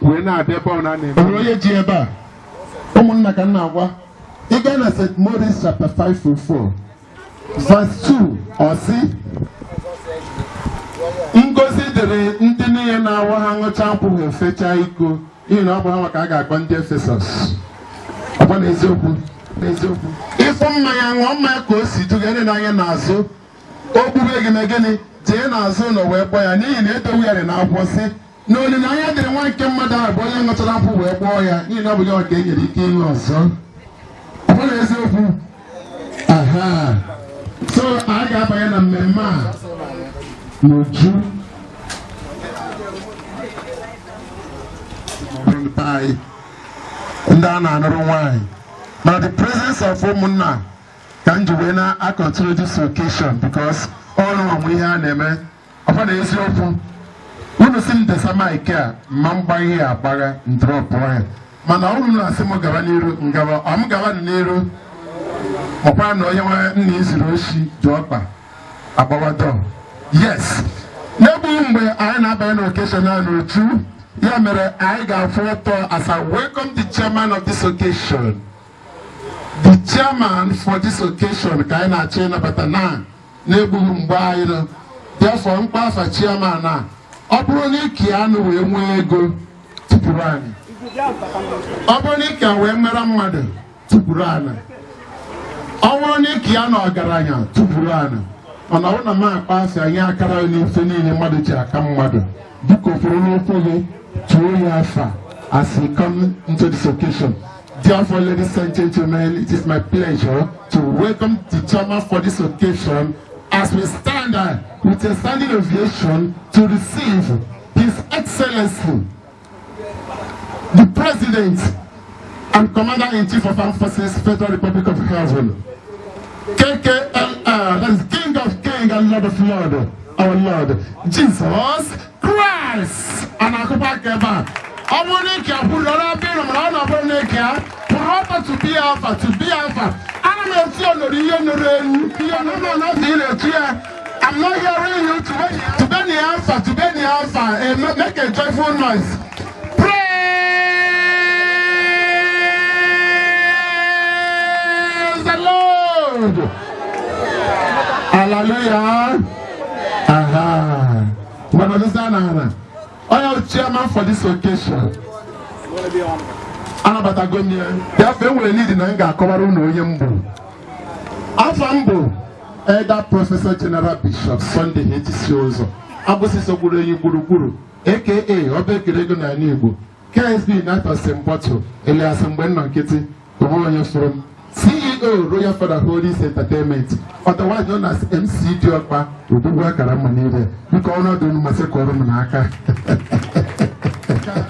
wee na-abịa ebe ọ na-eme. Onwere onye ji ebe a, ụmụnna, ka m na-agwa. Ị gaa na St. Maurice chapter 504 verse 2, ọ sị, "Ngozi dịrị ndị niile na-awa ha ṅụcha nkwụ ha efechaa iko, n'ihi na ọ bụ ha maka a ga-akpọ ndị Efesọs." Ọ bụ n'eziokwu, n'eziokwu. Ịfụ mmanya, ṅụọ mmanya ka o si duga ndị n'anya n'azụ. O gbube gị na gịnị? Jee n'azụ ụlọ wee gbọọ ya, n'ihi na edowe ya dị n'akwụkwọ sị na olileanya dịrị nwa nke mmadụ ahụ bụ onye ṅụchara nkwụ wee gbọọ ya, n'ihi na ọ bụ ya ka e nyere ike ịṅụ ọzọ. Ọ bụ n'eziokwu. Aha, so a ga-abanye na mmemme a n'uju. Be anyị ndị a na-anụrụ nwaanyị, mana the presence of ụmụnna ka m ji wee na-continue this occasion, because ọrụ ọmụ ihe a na-eme. Ọkwa na eziokwu, unu si m desa mic a ma m gba ihe agbagha ndrọpụ ya, mana unu na-asị m gaba n'iru, ngaba ọ m gaba n'iru. Makwa na onye nwe nna izuru oshi ji ọkpa agbawa dọ. Yes, n'egbughị mgbe, anyị na-abanye na occasion a n'otu. Ya mere anyị ga-afụ ụtọ as I welcome the chairman of this occasion, the chairman for this occasion ka anyị na-achọ ịnabata na na-egbughị mgbe anyị nọ. Therefore, mkpa afa chairman a, ọ bụrụ na ike anụ wee nwee ego tụpụrụ anyị, ọ bụrụ na ike wee mere mmadụ tụpụrụ anyị, ọ bụrụ na ike ya na ọgaranya tụpụrụ anyị, mana ọ bụrụ na m akpa asị anyị akara n'ife niile mmadụ ji aka mmadụ, biko kwuru n'ụkwụ gị tụọ ya afa as he come into this occasion. Therefore, ladies and gentlemen, it is my pleasure to welcome the chairman for this occasion as we stand with a standing ovation to receive His Excellency, the President and Commander-in-Chief of Armed Forces, Federal Republic of Heaven, KKLR, that is King of Kings and Lord of Lords, our Lord, Jesus Christ. And akụkọ aka ebe a, ọ bụrụ na ike akwụrụ ọrụ ebe ị nọ, mana ọ na-abụrụ na ike ya pụrụ ọtọ to be alpha, to be alpha. Ana m eti onoro ihe nụrụ elu ihe nụrụ na ị na-etu ya. I'm not hearing you. To be the alpha, to be the alpha. Make a joyful noise. Praise the Lord. Hallelujah. Aha. Mana onye chairman for this occasion, anabatago m ya. Bịafee, enwere need na m ga-akọwara unu onye m bụ. Afọ m bụ Elder Professor General Bishop Sunday H.C. Ụzọ Abụsị sogburu enyi gburugburu, aka ọba ekere ego n'ala Igbo, KSB Natọsin Bọtụ Elias mgbe nọ nkịtị onwe onye fụrụ m, CEO Royal Father Holdings Entertainment, otherwise known as MC Diokpa Odogwu akara mma niile. Biko, ọnọdụ unu masị kọrọ m n'aka.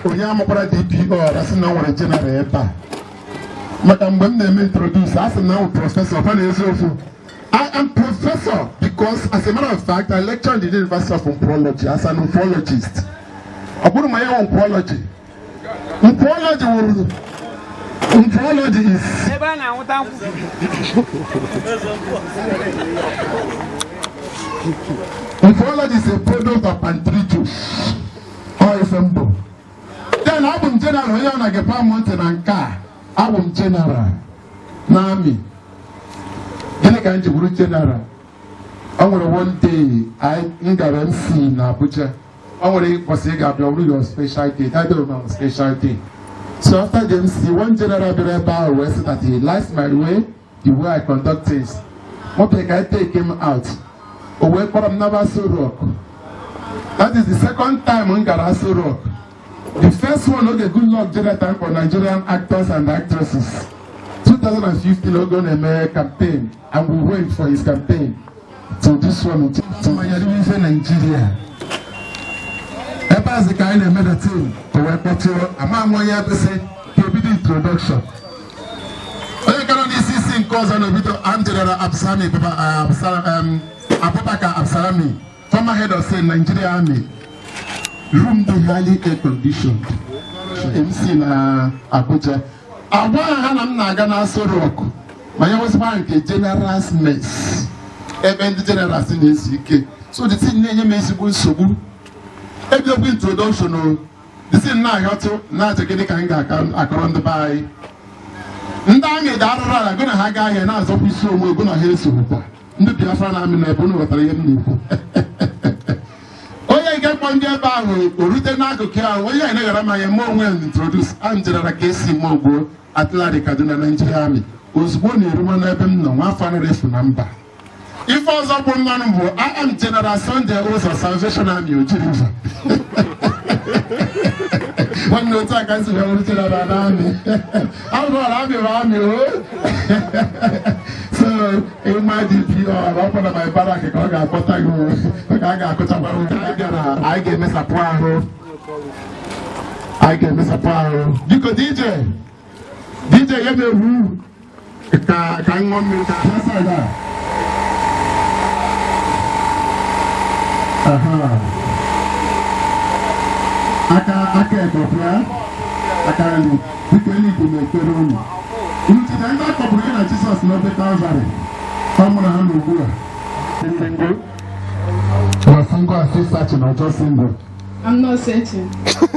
Onye amakwara DPO asị na ọ nwere general ebe a, maka mgbe m na-eme introduce, asị m na m professor. Ọ na eziokwu, I am professor because, as a matter of fact, I lecture in the University of Nkwology as an nkwologist. Ọ bụrụ ma ya wụ nkwology, nkwology wụrụ nkwology is ebe a na-anwụta nkwụ. Nkwology is a product of palm juice. Ọ ife mbụ. Then abụ m general. Onye ọ na-gepa m ntị na nke a, abụ m general na army. Gịnị ka m ji bụrụ general? O nwere one day m gara MC na Abuja. O nwere ụbọchị ị ga-abịa, ọ bụrụ your special day. That day was my special day. So after the MC, one general bịara ebe ahụ wee sị that he likes my way, the way I conduct things. Okay, ka I take him out. O wee kpọrọ m naba Aso Rock. That is the second time m gara Aso Rock. The first one, oge Goodluck Jonathan for Nigerian actors and actresses, 2015, oge ọ na-eme campaign, and we wait for his campaign to this one to manyere ife Nigeria. Ebe azị ka anyị na-eme the team, o wee kpọtụrụ ama m onye ebe sị ka ebido introduction. Onye gara n'isi isi MC nke ọzọ na-ebido I'm General Absalami Abubakar Absalami, former head of state Nigeria Army. Room dị highly air conditioned. MC na Abuja. Agwa ha na m na-aga na Aso Rock ma ya nwezikwa nke General's Mess ebe ndị generals na-ezu ike. So the thing na-enye m ezigbo nsogbu. Ebiokwu introduction o, the thing na-ahịọtụ na-achọ gịnị ka m ga-akọrọ ndị be anyị. Ndị amị dị arụrụ ala gụ na ha gaa ahịa na-azọkwa isi onwe gụ na ha esoghịkwa. Ndị Biafra na amị na ebe unu ghọtara ihe m na-ekwu. Onye nke kpọ ndị ebe ahụ o rute n'akụkụ ahụ onye anyị na-eghara m anya mụ onwe m introduce I'm General K.C. Mogbo Artillery Kaduna Nigeria Army. Ozugbo na-eruma n'ebe m nọ nwa afọ anara efu na mba. Ife ọzọ bụ mmanụ bụ I am General Sunday Ụzọ Salvation Army Oji River. Nwanne otu aka nsi wee wụrụ General na Army. Ahụrụ amị bụ amị o. So ịma DPO ọkwa na my barrack ka ọ ga-akpọta gị o ka a ga-akụchakwa anyị bịara anyị ga-emesapụ ahụ. Anyị ga-emesapụ ahụ. Biko DJ DJ ya na-ewu ka ka ṅụọ mmiri ka ha side a. Aha. Aka aka ekpe ya aka nri biko eluigwe na-ekpere unu. Unu chetara ndị akpọgburu ya na Jizọs n'obe Calvary ọ mụrụ ha n'ugbu a. Single? You are single and still searching or just single? I'm not searching.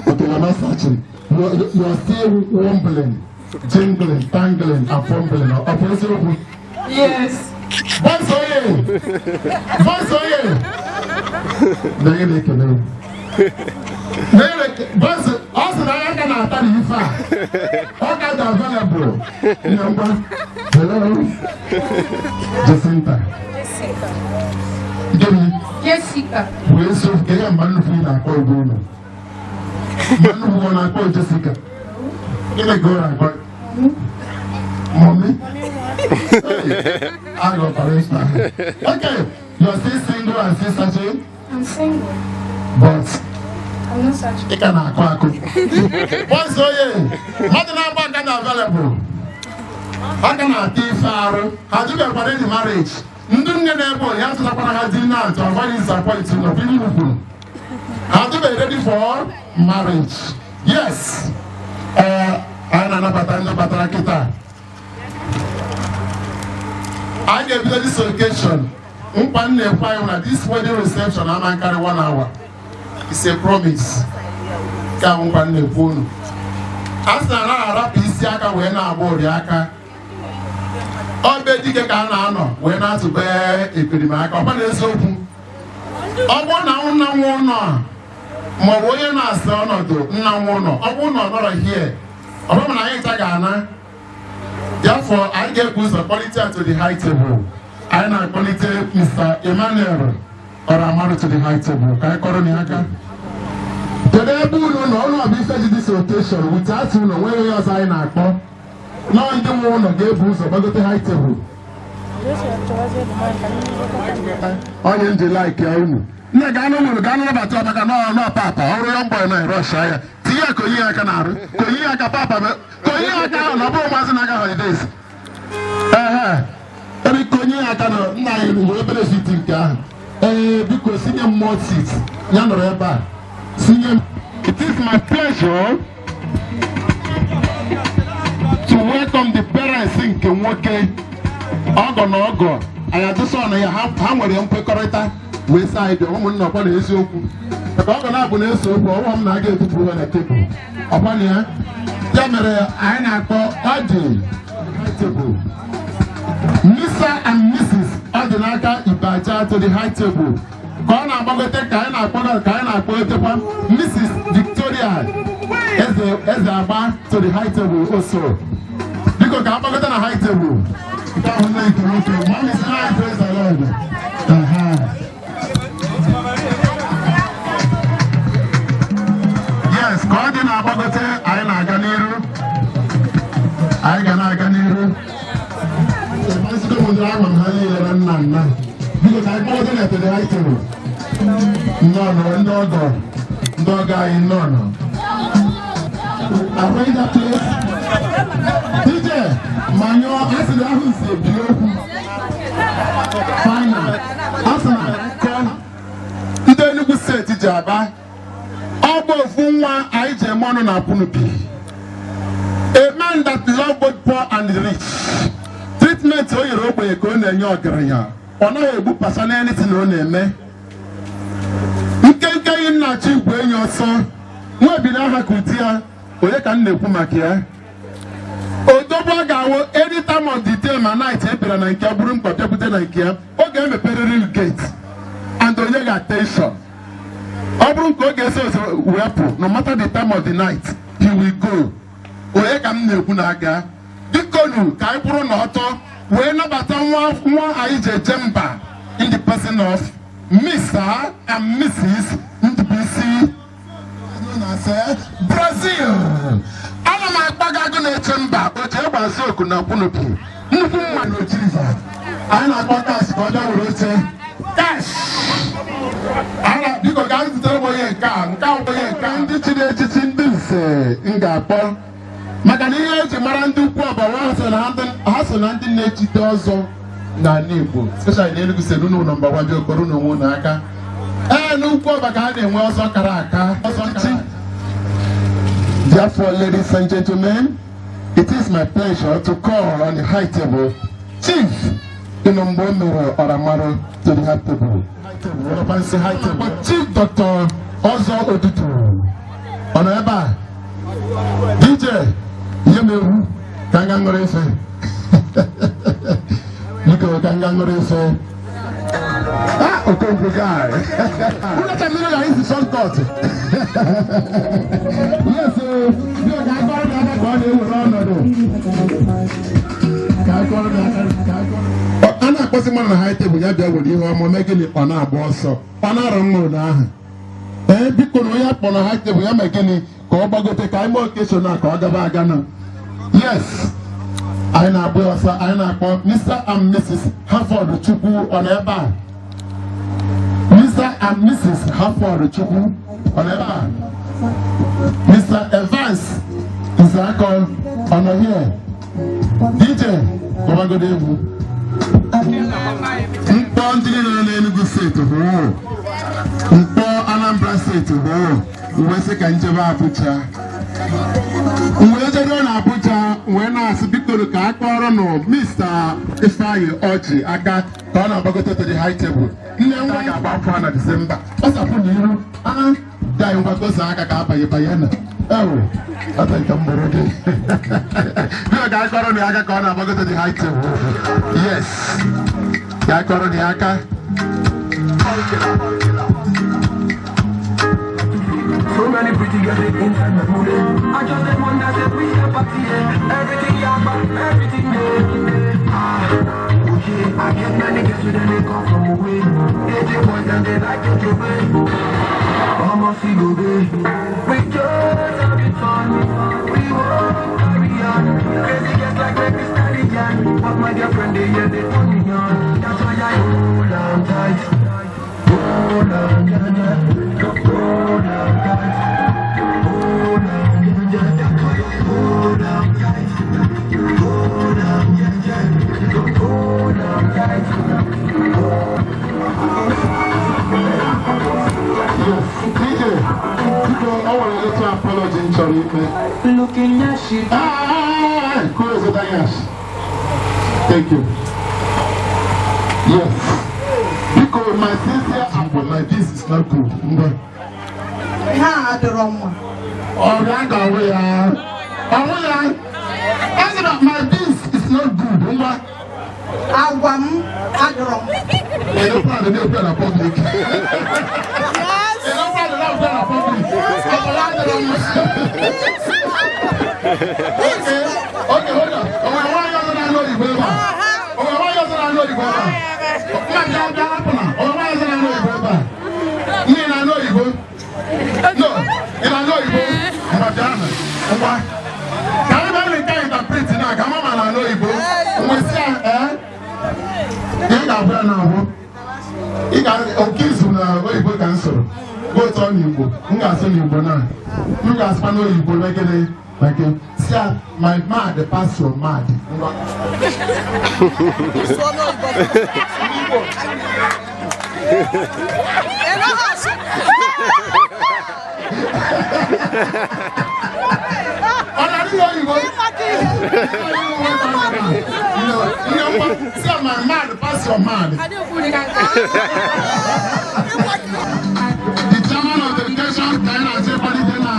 Okay, you're not searching. You're still wumbling, jingling, tangling, and fumbling. Ọ bụ eziokwu? Yes. Voice oye! Voice oye! Na ihe na-ekele m. Na ihe na-ekele voice ọ sị na ya ka na-ata na ife a. Ọ ka dị available. Nne ngwa. Hello? Jacinta. Jessica. Gịnị? Jessica. Bụ eziokwu ka ihe mgba nnukwu ị na-akpọ ugbo unu. Mgba nnukwu ọ na-akpọ Jessica. Gịnị ka ọ na-akpọ? Mommy? Hey, I got arranged. Okay, you're still single and still searching, I'm single. but I'm not searching. ị ka na-akụ akụ. Once onye, mmadụ na-agba aka na available. Ha ka na-ata ife arụ, ha jụbekwara in marriage. Ndị nne na-ebe ya atụtakwara ha di na to avoid disappointing of ihe kwuru. Ha dịbe ready for marriage. Yes. Ee, anyị na-anabata ndị batara kịta. Anyị ga-ebido this occasion. Nkwa m na-ekwe anyị na this wedding reception ama nkarị one hour. It's a promise. Nke a bụ nkwa m na-ekwe unu. A sị na anaghị arapụ isi aka wee na-agba ụrị aka. Ọ be dike ka a na-anọ wee na-atụbe ekperimaka. Ọkwa na eziokwu. Ọ bụrụ na nna nwa ụlọ a maọbụ onye na-asa ọnọdụ nna nwa ụlọ ọ bụrụ na ọ nọrọ hie ọ bụrụ na anyị ncha ga-ana. Therefore, anyị ga-ebu ụzọ kpọlite ya to the high table. Anyị na-akpọlite Mr. Emmanuel Oramaru to the high table. Ka anyị kọrọ na ya aka. Kedu ebe unu nọ? Unu ọ bụ ife ji this occasion without unu nwere onye ọzọ anyị na-akpọ. Nọọ ndị nwe ụlọ ga-ebu ụzọ gbagote high table. Onye nji like ya unu. Nne gaa n'ụlọ gaa nabata maka nọọ nọọ papa ọrụ ya mbọ na rush ya. Tinye ya konye ya aka n'arụ. Konye ya aka papa konye ya aka ahụ na ọ bụrụ maazị na-aga holidays. Ehe. Ebe konye ya aka na nna anyị were benefit nke ahụ. Ee biko sinye m more seat. Ya nọrọ ebe a. Sinye m. It is my pleasure to welcome the parents nke nwoke ọgọ na ọgọ anyị adụsọ na ya ha nwere nkwekọrịta wee sị anyị bịa ụmụnna ọkwa na eziokwu maka ọgọ na-abụ na-eso okwu ọnwa m na aga etufuru ha na tebụl ọkwa na ya ya mere anyị na-akpọ ọdị high table Mr. and Mrs. Ọdịnaka Ibaja to the high table ka ọ na-agbagote ka anyị na-akpọ ka anyị na-akpọgotekwa Mrs. Victoria Eze Eze Agba to the high table also biko ka agbagote na high table nke ahụ nne nke nwoke mami si na praise the Lord. Aha. Yes, ka ọ dị na-agbagote anyị na-aga n'iru anyị ga na-aga n'iru Ezigbo m ndị ama m ha niile na nna nna biko ka anyị gbagote na to the high table nnọọ ndị ọgọ ndị ọgọ anyị nnọọ. Arrange that place. DJ. Ma nyụọ a sị na ahụ nsi ebi okwu. Final. A sị na nkọ ndị Enugu Steeti ji aba. Ọ bụ ofu nwa anyị ji eme ọnụ na Akwunubi. A man that love both poor and rich. Treatment o nyere ogbenye ka ọ na-enye ọgaranya. Ọ naghị egbu personality na ọ na-eme. Nkenke yi nna chi igwe enyi ọsọ. Nwa ebili aha ka ụdị ya, onye ka m na-ekwu maka ya? Odogwu a ga-awụ any time of the day ma night e bịara na nke bụrụ mkpa bịakwute na nke ya, ọ ga-emeperịrị gate and onye ga attention. Ọ bụrụ nke ọ ga-eso eso wepụ, no matter the time of the night, he will go. Onye ka m na-ekwu na-aga? Bikonu, ka anyị bụrụ na ọtọ wee nabata nwa nwa anyị ji eje mba in the person of Mr. and Mrs. Ndubisi Brazil. Ana m akpọ gị agụ na-eche mba o ji egbazi oku na Kwunupu nnukwu mma na Ojiriza. Anyị na-akpọ Cash ka ọ bịa were oche. Cash, biko gaa zutere m onye nke a, nke a, onye nke a. Ndị chiri echichi, ndị nze m ga-akpọ maka na ihe eji mara ndị ukwu ọbara ha so na ndị na-echite ọzọ n'ala Igbo, especially n'Enugu Steeti. Unu number one dị okoro na onwe unu aka. Ee, n'ukwu ọba ka a na-enwe ọzọ kara aka, ọzọ kara aka. Therefore, ladies and gentlemen, it is my pleasure to call on the high table Chief Inombo Mere Oramaro to the high table. High table. Chief Dr. Ọzọ Odudu ọ nọ ebe a? DJ, nye m egwu ka m ga ṅụrụ ife. Biko, ka m ga ṅụrụ ife. Ah, Okonkwo guy. Ụlọcha mmiri ga isi shortcut. Yes, biko, ka akọrọ gị aka ka ọ na-ewere ọnọdụ. Ka akọrọ gị aka, ka akọrọ. A na-akpọsị mmadụ na high table, ya bịa were ihe ọma mee gịnị? Ọ na-agba ọsọ, ọ na-arọ mma ụlọ ahụ. Ee, biko, na onye akpọ na high table ya mee gịnị? Ka ọ gbagote ka anyị mee occasion na ka ọ gaba aga na. Yes, anyị na-akpọ ọsọ. Anyị na-akpọ Mr. and Mrs. Harford Chukwu. Ọ nọ ebe a? Mr. and Mrs. Harford Chukwu, ọ nọ ebe a? Mr. Evans Nzakọ, ọ nọ here? DJ, gbagodo egwu. Mkpọ ndị niile nọ n'Enugu Steeti hụrụ, mkpọ Anambra Steeti hụrụ, wee sị ka njebe Abuja. Wee jeruo na Abuja wee na-asị, biko, ka a kpọrọ nụ Mr. Ifeanyi Ọjị aka ka ọ na-agbagote to the high table. Nne nwa ga-agba afọ na Disemba kpasapụ n'iru ah dị anyị ngwagozi aka ka abanye banye na ewu ata nke mbụrụ gị. Biko, ka a kpọrọ nụ ya aka ka ọ na-agbagote the high table. Yes, ka a kpọrọ nụ ya aka. So many pretty girls they inside my mood. I just dey wonder say which kind party, eh? Everything yakpa, everything there. Ah, okay. I get many girls with them they come from away. AJ boys and they like to play. Almost see go be. We just having fun. We won't carry on. Crazy girls like me Stallion. But my girlfriend they yeah they turn me on. That's why I hold on tight. Hold on, yeah, yeah. Hold on tight. Hold on, yeah, yeah. Hold on tight. Hold on, yeah, yeah. Hold on tight. Yes, DJ, biko, ọ nwere little apology m chọrọ ime. Looking at she. Ah, ah, ah, close that yash. Thank you. Yes. Biko, my sincere apology, my this is not good. Ngwa. Ihe a adịrọ mma. Ọrịa ga-ọwụ ya. Ọwụ ya. Ọ sị na my this is not good. Ngwa. Agwa m adịrọ mma. Ịnụkwa na na-ekwe na public. Ịnụkwa na na-ekwe na public. Ọbụla adịrọ mma. Okay, hold on. O nwere nwaanyị ọzọ na-anụ oyibo ebe a? O nwere nwaanyị ọzọ na-anụ oyibo ebe a? Nna bịa bịa hapụ na. O nwere nwaanyị ọzọ na-anụ oyibo ebe a? Nne, ị na-anụ oyibo? No, ị na-anụ oyibo? Ngwa, bịa na. Ngwa. Ka anyị bịa nke interpret na ka mama na-anụ oyibo. Ngwa, si ya, ee? Ị ga-abụ ya na-ahụ. Ị ga oke izu na oyibo ka m sụrụ. Go tụọ n'Igbo. M ga-asụ n'Igbo na. M ga-asụkwa n'oyibo na gịnị? Thank you. See, my mad pass your mad. See, my mad pass your mad. The chairman of the education, Diana Ajebali Dena.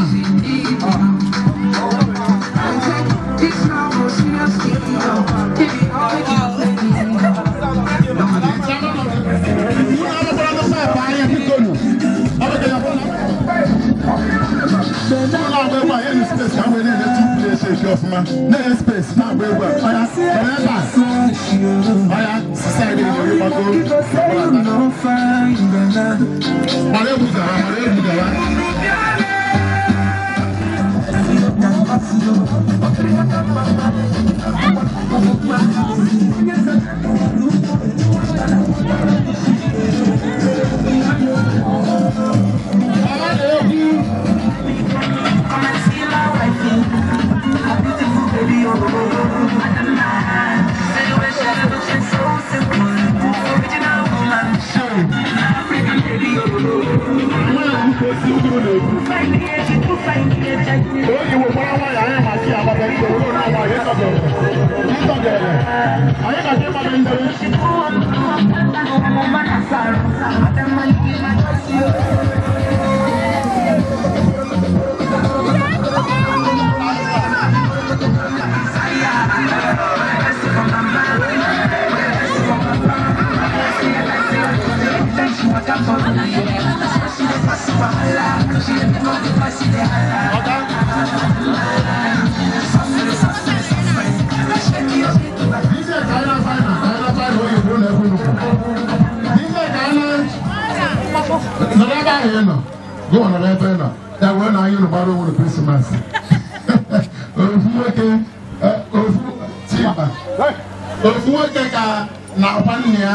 Ofu nwoke ka na-akwa nne ya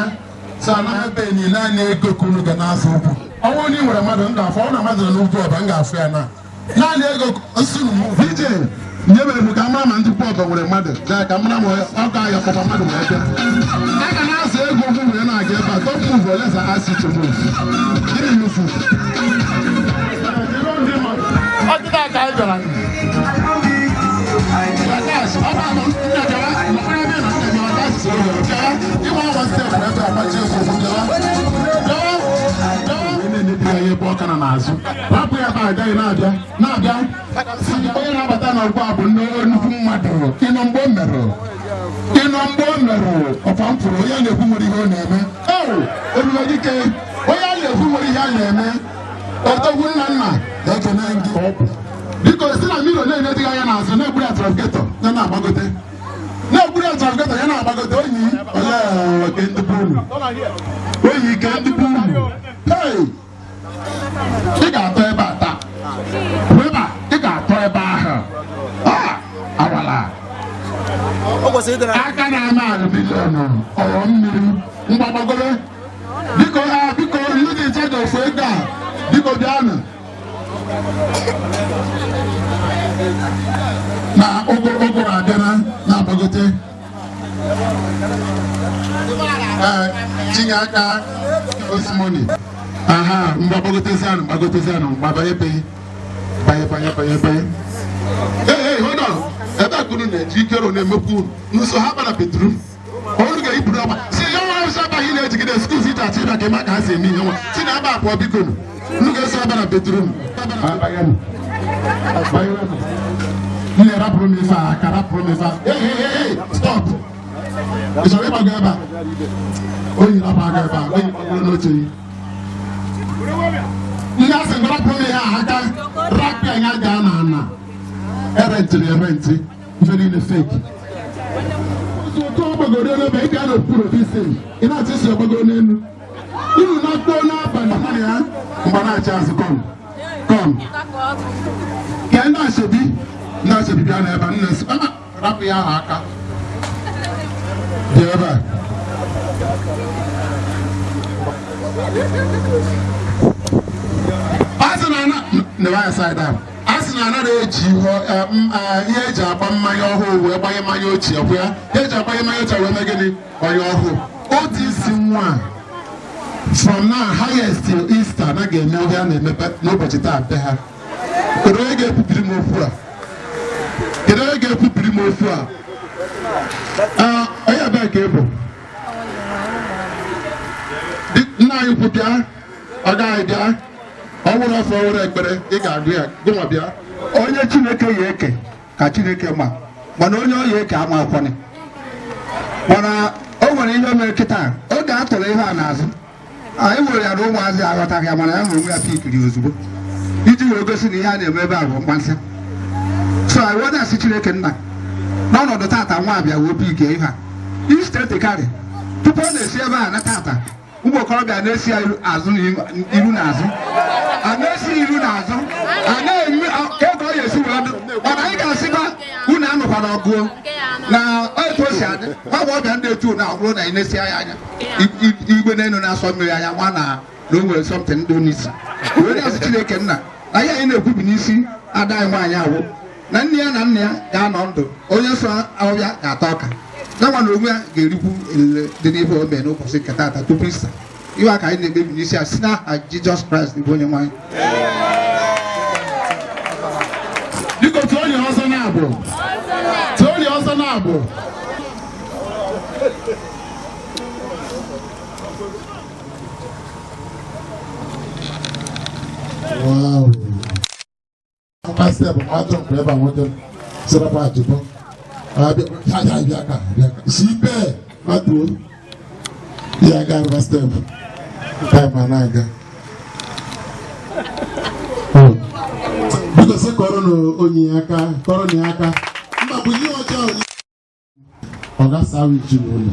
so anaghị ebe enyi naanị ego ka unu ga na-azụ ụkwụ. Ọnwụ onye nwere mmadụ m ga-afụ ọ na mmadụ nọ n'ugwu ọba m ga-afụ ya na naanị ego nsị DJ nyebere m ka mara ma ndị ọba nwere mmadụ ya ka mara ma ọ ga-ayọ kpọkwa mmadụ wee bịa. A ga na-azụ ego ụkwụ wee na-aga ebe a. Don't move unless I ask you to move. Gịnị nufu? Ọdịda ka anyị bịara. Rapụ ya ebe agaghị na-abịa na-abịa onye na-abata n'ọgbọ a bụ nnukwu mmadụ. Ịnọ mgbe o merụ, ịnọ mgbe o merụ ọkwa m fụrụ onye na-ekwu nwere ihe ọ na-eme. Ebube dike onye a na-ekwu nwere ihe a na-eme. Odogwu nna nna na-ekene gị. Biko si na mmiri na-enye anya n'azụ na-egburu ya trafiketo ya na-agbagote. Na-egburu ya trafiketo ya na-agbagote oyi olee ke ndị bụ unu. Oyi ke ndị bụ unu. Hey! Ị ga-atọ ebe a taa. Ebe a, ị ga-atọ ebe ahụ. Awala. Aka na-ama alụ miliọnụ ọghọ mmiri mgbagbagoro. Biko biko ndị dị nche ga-ofu ego a. Biko bịanụ. Na ụgụrụ abịara na-agbagote. Tinye aka osimoni. Aha, mgbagotezianụ mgbagotezianụ mgbabanye banye banye banye banye banye. Hey, hold on. Ebe a kunu na-eji ikero na-emekwu nso ha bara bedroom. Ọrụ ga-eburu ọgba. Si ya nwa ọsọ abaghị na-ejigide skuul iji achị ịba ka ịma ka ha si eme ihe nwa. Si na aba abụọ biko nụ. Unu ga-eso aba na bedroom. Nne rapụrụ m ife a aka rapụrụ m ife a. Hey, hey, hey, stop. Ị chọrọ ịgbago ebe a? Oyi rapụ aka ebe a, oyi gbagoro n'oche gị. Ndị asị m rapụrụ m ihe a aka rapụ ya gaa na ana. Erentịrị erentị, ife niile fake. Otu ọgbagoro n'ebe ị ga n'okpuru ofisi ị na-achọ isi ọgbagoro n'elu. Unu na-akpọ n'abalị mmadụ ya mgbe na-achị azụ kọm kọm. Ka ndị ashebi ndị ashebi bịa n'ebe a nne sị rapụ ya ahụ aka. Bịa ebe a. Asị na a sị na anaghị eji ihe eji agba mmanya ọhụụ wee gbanye mmanya ochie bụ ya ihe eji agbanye mmanya ochie wee mee gịnị gbanye ọhụụ otu isi nwa from now highest till Easter anaghị eme ihe a na-emepe n'ụbọchị taa be ha. Kedu onye ga-ekwupiri m okwu a? Kedu onye ga-ekwupiri m okwu a? Onye ebee ka ị bụ? Nna anyị kwu bịa, ọ gaghị bịa. Ọ wụrụ afọ ọhụrụ ekpere ị ga-agụ ya gụnwa bịa. Onye Chineke ya eke ka Chineke ma, mana onye ọ ya eke ama akwọnị. Mana o nwere ihe mere kịta oge a tụrụ ihe a n'azụ anyị nwere ya na ụmụazị aghọtaghị ya, mana ya nwere onwe ya pikiri ozugbo iji wee gosi na ihe a na-eme ebe a bụ mkpansị. So anyị wee na-asị Chineke nna n'ọnọdụ tata nwa abịa wee pikie ihe a isteetikarị tupu ọ na-esi ebe a na tata ụmụ okorobịa na-esi azụ iru n'azụ a na-esi iru n'azụ a na-eme ka ọ ga-esi wee dụ, mana anyị ga-asịkwa unu anụkwana ọgụ na etu o si adị nwa agbọghọbịa ndị etu na ọ bụrụ na ị na-esi anya anya igwe n'elu na-asọ mmiri anya nwa na o nwere something ndị n'isi wee na-asị Chineke nna na ihe anyị na-ekwubi n'isi ada anyị nwaanyị awụ na nne ya na nna ya ga-anọ ndụ, onye so ọbịa ga-ata ọka na nwa na onwe ya ga-erikwu elele dị n'ihe o mee n'ụbọchị nke taata tupu Ista. Iwe aka anyị na-ekpebi n'isi a si n'aha Jizọs Kraịst bụ onye nwaanyị. Biko tụọ onye ọzọ na-abụ. Tụọ onye ọzọ na-abụ. Wow. Pastor bụ mmadụ mgbe ebe a nwoke sịrapụ ajụbọ. Si ibe matuo ya aga arụba step time a na-aga. Biko sị kọrọ na onye ya aka, kọrọ na ya aka. Mba bụ ihe ọjọọ ọ ga-asa iji n'ụlọ.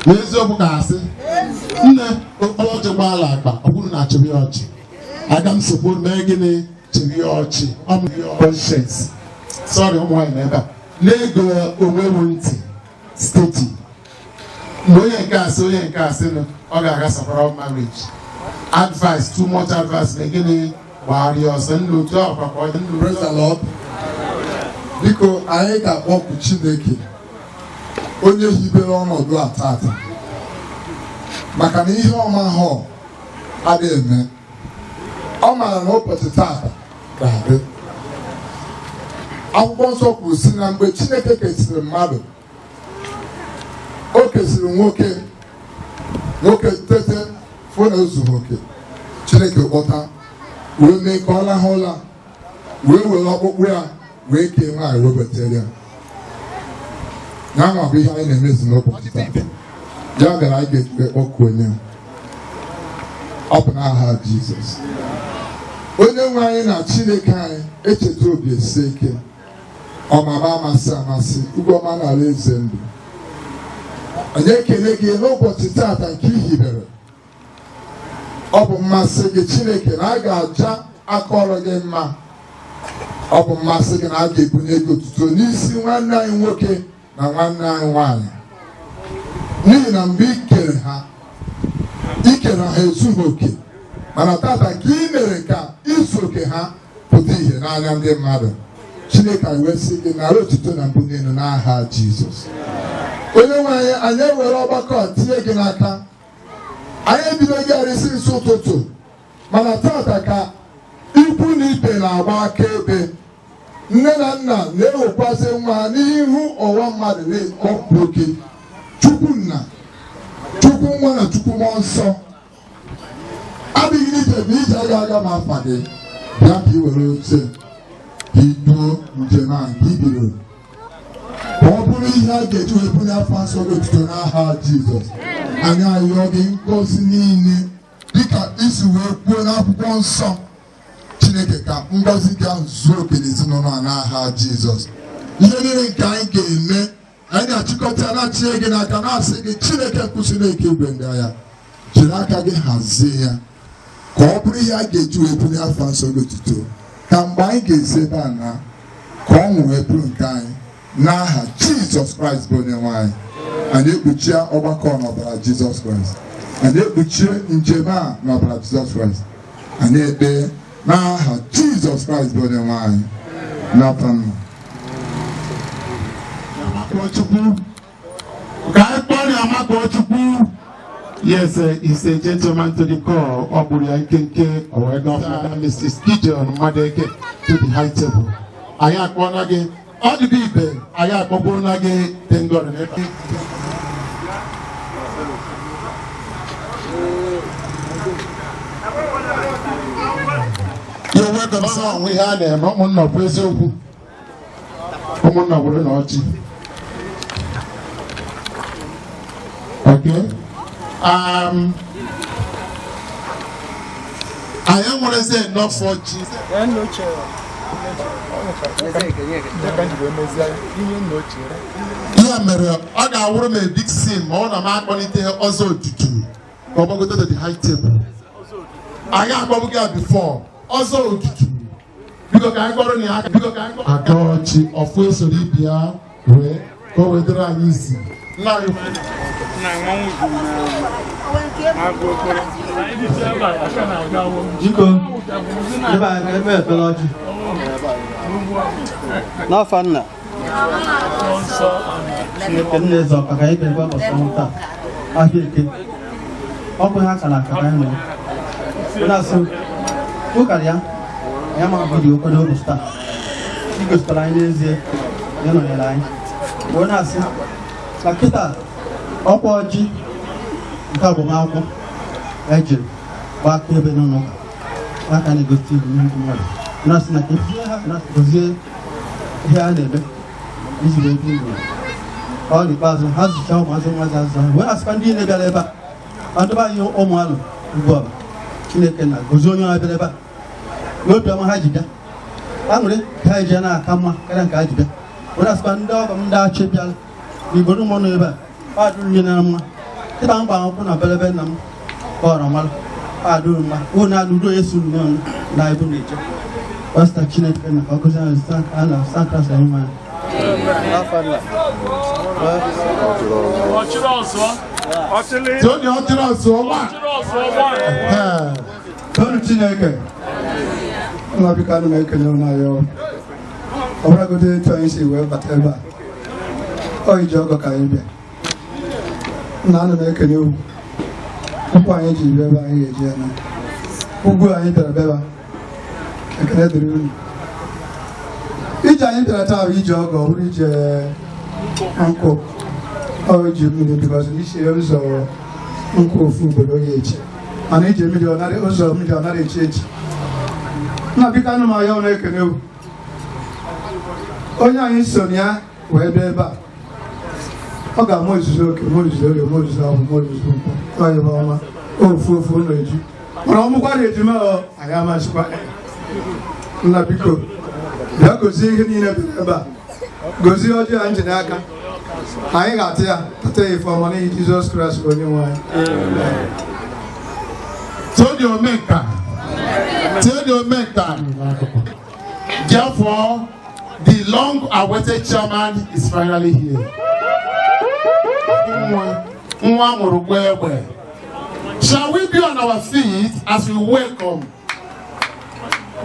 N'eziokwu ka asị nne okporo ọchị gbaala akpa ọ bụrụ na achịrị ya ọchị aga m sokwu mee gịnị chịrị ya ọchị ọ bụ conscience. Sorry ụmụ nwaanyị n'ebe a na-ego onwe m ntị steeti mgbe onye nke asị onye nke asị nụ ọ ga-agasakwara marriage advice too much advice na gịnị gbagharịa ọsọ nna otu ọkwa ka ọ dị ndụ. Praise the Lord. Biko anyị ga-akpọku Chineke onye hibere ọnọdụ a tata maka na ihe ọma ahụ adịghị eme ọ maara na ụbọchị tata ga-adị. Akwụkwọ nsọ kwuru sị na mgbe Chineke kesịrị mmadụ o kesịrị nwoke nwoke tete fụ na ozughị oke, Chineke kpọta wee mee ka ọ lahụ ụla wee were ọkpụkpụ ya wee kee nwaanyị webatara ya. Ya nwa bụ ihe anyị na-emezu n'ụbọchị tata. Ya mere anyị ga-eji kpọkuo onye ọ bụ n'aha Jizọs. Onye nwe anyị na Chineke anyị echeta obi esi ike ọmama amasị amasị ugwu ọma n'ala eze ndụ. Anyị ekele gị n'ụbọchị tata nke i hibere. Ọ bụ mmasị gị Chineke na a ga-aja aka ọrụ gị mma. Ọ bụ mmasị gị na a ga-ebunye gị otuto n'isi nwanne anyị nwoke na nwanne anyị nwaanyị, n'ihi na mgbe i kere ha ezughị oke, mana tata ka ị mere ka izu oke ha pụta ìhè n'anya ndị mmadụ. Chineke anyị wee sị gị nara otuto na mbụ n'elu n'aha Jizọs. Onye nwe anyị, anyị ewere ọgbakọ a tinye gị n'aka. Anyị ebido gị arịsị nso ụtụtụ, mana tata ka ikwu na ibe na-agba akaebe, nne na nna na-ewekwazị nwa n'ihu ọwa mmadụ na-ekpọpụ oke. Chukwu nna, Chukwu nwa na Chukwu mmụọ nsọ adịghị n'ije ma ije agaghị aga ma afa gị bịa ka ị were oche ka ị duo njem a nke i bidoro ka ọ bụrụ ihe a ga-eji wee bunye afọ nsọ gị otuto n'aha Jizọs. Anyị ayọ gị ngọzi niile dịka isi wee kwuo n'akwụkwọ nsọ Chineke ka ngọzi gị ahụ zuo oke n'ezinụlọ a n'aha Jizọs. Ihe niile nke anyị ga-eme anyị na-achịkọta na-achịnye gị n'aka na-asị gị Chineke nkwụsị na-eke igwe ndị agha jiri aka gị hazie ya ka ọ bụrụ ihe a ga-eji wee bunye afọ nsọ gị otuto, ka mgbe anyị ga-esi ebe a na ka ọ nwee bụrụ nke anyị n'aha Jizọs Kraịst bụ onye nwe anyị. Anyị ekpuchie ọgbakọ n'ọbara Jizọs Kraịst, anyị ekpuchie njem a n'ọbara Jizọs Kraịst. Anyị ekpe n'aha Jizọs Kraịst bụ onye nwe anyị. N'afa Nna. Chukwu ka anyị kpọọ ya Amakọọ Chukwu. Yes, he's a gentleman to the core. Ọ gburu ya nkenke o wee gafee Mrs. Gideon Mmadụeke to the high table. Anyị akpọọla gị ọ dịbe ibe anyị akpọgbuola gị dị ngọrọ n'ebe. You're welcome, sir. Ọnwụ ihe a na-eme ụmụnna bụ eziokwu. Ụmụnna bụrụ na ọjị. Okay. Anyị enwerezi enough ọjị. Ya mere ọ ga-awụrụ m a big sin ma ọ na m akpọlite ọzọ otutu ka ọ gbagote to the high table. Anyị akpọbughị ya before ọzọ otutu. Biko ka anyị kpọrọ na ya aka. Biko ka anyị kpọrọ. Aga ọchị ọfụ esoro ibi ya wee ka o wetara anyị isi. Nna anyị. Biko, ebe a ebe ekpere ọjị. N'afa Nna, Chineke nna eze ọka ka anyị kpere ụbọchị ọnwụ taa, ahịa eke. Ọ bụ ha kara aka ka anyị mere. Na-asị, ụkara ya, anyị amaghị ka ọ dị okwado ụbọchị taa. I gosipụtara anyị n'ezie na ị nọnyere anyị. Wee na-asị, na kịta ọkwa ọjị nke agbamakwụkwọ ejiri gbaa akaebe n'ụlọ ụka n'aka na-egosi ihu ndị mmadụ na-asị na ka ha na-gozie ihe a na-eme iji wee bi ndụ ọ n'ikpeazụ ha zụcha ụmụazị ụmụazị azụ ha wee asịkwa ndị niile bịara ebe a ma ndebe anyị ụmụ alụ ugbu a Chineke na gozie onye ọbịa bịara ebe a n'obi ọma ha ji bịa aṅụrị ka ha ji na-aka mma karịa nke ha ji bịa wee asịkwa ndị ọgọ m ndị achị bịara na igbo ụmụ nọ ebe a adụ nne na mma kịta mgba akwụkwọ na belebe nna m kọrọ mara adụ mma ụnụ alụdo esu n'ọnụ na ibu na-eche pastọ Chineke na ka ọ gọzie anyị site n'aka Kraịst anyị nwe anyị. Ọchịrị ọzọ. Ọchịrị. Tony ọchịrị ọzọ nwa. Ọchịrị ọzọ nwa. Tonu Chineke. Nna biko ana m ekele unu ayọ. Ọ bụrụgodị etu anyị si wee bata ebe a. Ọ ije ọgọ ka anyị bịa. Nna ana m ekele unu. Ụkwụ anyị ji bịa ebe anyị ga-eji ya na. Ugwu anyị bịara bịaba. Ekele dịrị unu. Ije anyị bịara taa bụ ije ọgọ, ọ bụrụ ije nkwụ. Ọ ije mmiri because isi ụzọ nkwụ ofu ugboro oge echi. Mana ije mmiri ọ narị ụzọ mmiri ọ narị echi echi. Nna biko anụ m ayọ na-ekele unu. Onye anyị so na ya wee bịa ebe a. Ọ ga-amụ ozuzo oke, mụ ozuzo oge, mụ ozuzo ahụ, mụ ozuzo nkwụ. Ọ ịba ọma, ofu ofu ụlọ eju. Mana ọ mụkwara ejima ọ, anyị amasịkwa. Nna biko, bịa gozie ihe niile bịara ebe a. Gozie ọjị a nji n'aka. Anyị ga-atụ ya, tata ya ife ọma n'ihi Jizọs Kraịst bụ onye nwe anyị. Tony Omenka. Tony Omenka. Therefore, the long-awaited chairman is finally here. Nwa mụrụ gba egbe. Shall we be on our feet as we welcome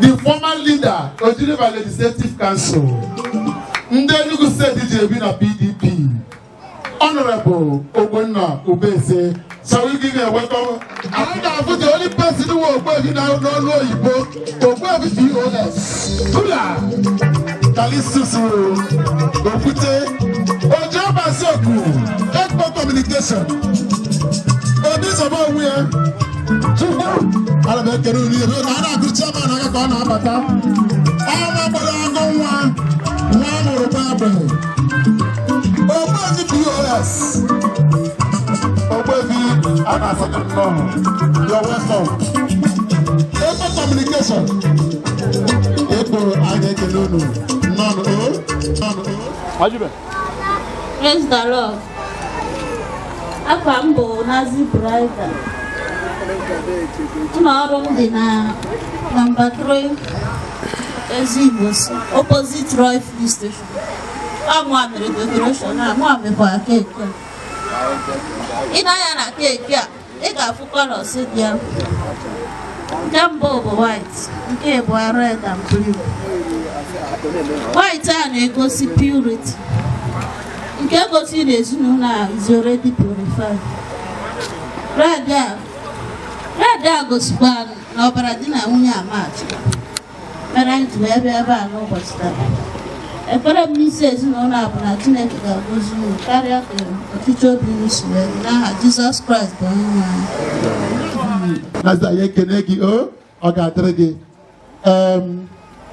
the former leader, Oji River Legislative Council, ndị Enugu Steeti ji ebi na PDP, Honorable Ogbonna Ubeze. Shall we give a welcome? Anyị ga-abụ the only person who Ogbuefi na n'ọnụ oyibo, Ogbuefi POS. Kula, Kalistusu, Okwute, Ojo Basoku, Ekpo Communication, Obi Zobo onwe ya, Chukwu, ana m ekele unu ihe, na a na-agụ chairman aka ka ọ na-abata. Ọnwa gbara agụ nwa, nwa mụrụ Baịbụl. Ogbuefi POS. Ogbuefi a na-asatọ nnọọ. You're welcome. Ekpo Communication. Ekpo anyị ekele unu. Nnọọ o. Nnọọ o. Praise the Lord. Afa m bụ Nazi Braida. Ụlọ ọrụ m dị na nọmba 3 Ezigbo opposite Roy Filling Station. Ọ mụa mere decoration a, mụa mekwara keeki a. Ị na-anya na keeki a, ị ga-afụ colours dị ya. Nke mbụ bụ white, nke abụọ red and blue. White a na-egosi purity, nke gosi na ezinụlọ a is already purified. Red a gosikwa na ọbara di na nwunye amachi mere anyị ji wee bịa ebe a n'ụbọchị taa. Ekpere m n'isi ezinụlọ a bụ na Chineke ga-agọzi unu karịa ka ọchịchọ obi unu si wee dị, n'aha Jizọs Kraịst bụ onye nwe anyị. Naza, ya ekene gị o, ọ ga-adịrị gị.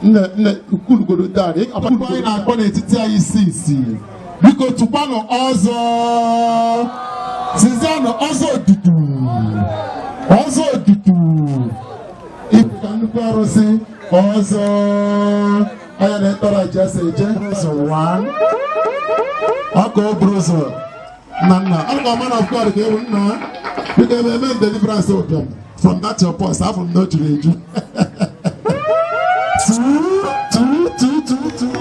Nne nne ukwulugoro dari anyị na-akpọ n'etiti anyị isi isi. Biko tụkwanụ ọzọ, zizianụ ọzọ odudu, ọzọ odudu ịka nnukwu arụsị ọzọ anya na-etọrọ ji ese eje ụzọ one ọka o buru ụzọ nna nna ọka. Man of God, ka ewu nna, biko ebe eme deliverance ụbịam from that your purse. Afọ m na o juru eju. Two, two, two, two, two,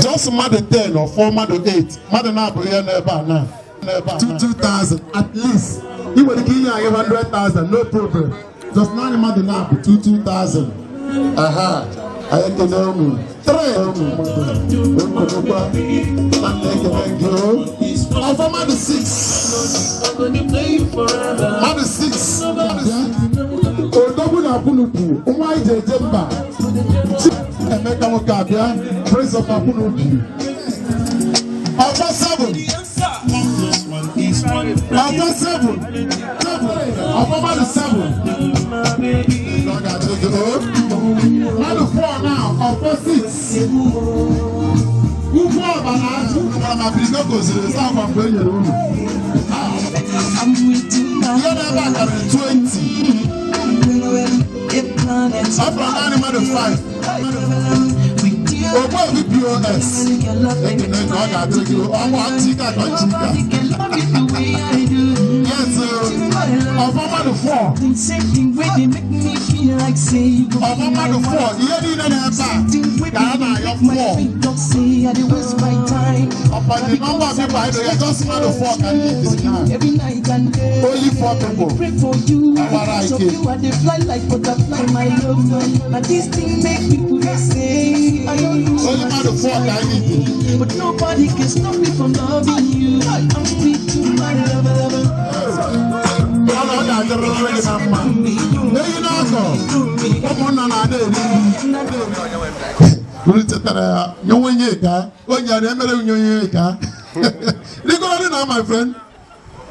just mmadụ 10 or four, mmadụ 8, mmadụ na-abụ ihe n'ebe a na n'ebe a. Two, 2,000 at least. Ị nwere ike inye anyị 100,000, no problem. Just naanị mmadụ na-abụ two, 2,000. Aha, anyị ekele unu. Three unu mmadụ ekelekwa na nna, ekele gị o. Ọfọ mmadụ 6, mmadụ 6. Odogwu na akwụnukwu nwa anyị ji eje mba. Emeka nwoke abịa, Prince of Akwụnukwu. Ọfọ 7, ọfọ 7, ọfọ mmadụ 7. Ọ ga-adị gị o. Mmadụ 4 now, ọfọ 6. Ugwu ọba na azụ gwara ma birigo goziri esa akwa mgbe e nyere unu ihe na-ebe a karịrị 20. Ọ fọrọ naanị mmadụ 5. Ogbuefi POS, ekene ka ọ ga-adịrị gị. Ọnwa chika ka chika. Yes, ọfọ mmadụ 4, ọfọ mmadụ 4. Ihe niile na-ebe a ka a na-ayọ 4. Upon the number of people I know, just mmadụ 4 ka ndị is now. Only 4 people. Agbara ike. Only mmadụ 4 ka anyị dị. But nobody can stop me from loving you. I'm with you, my lover, lover. Ọ na ọ ga-adịrịrị gị na mma. Ehi na-akọ, ụmụnna na-ada eri nri. Unu chetara ya nye onye ka onye a na-emere nwunye onye ka rigoro dị na my friend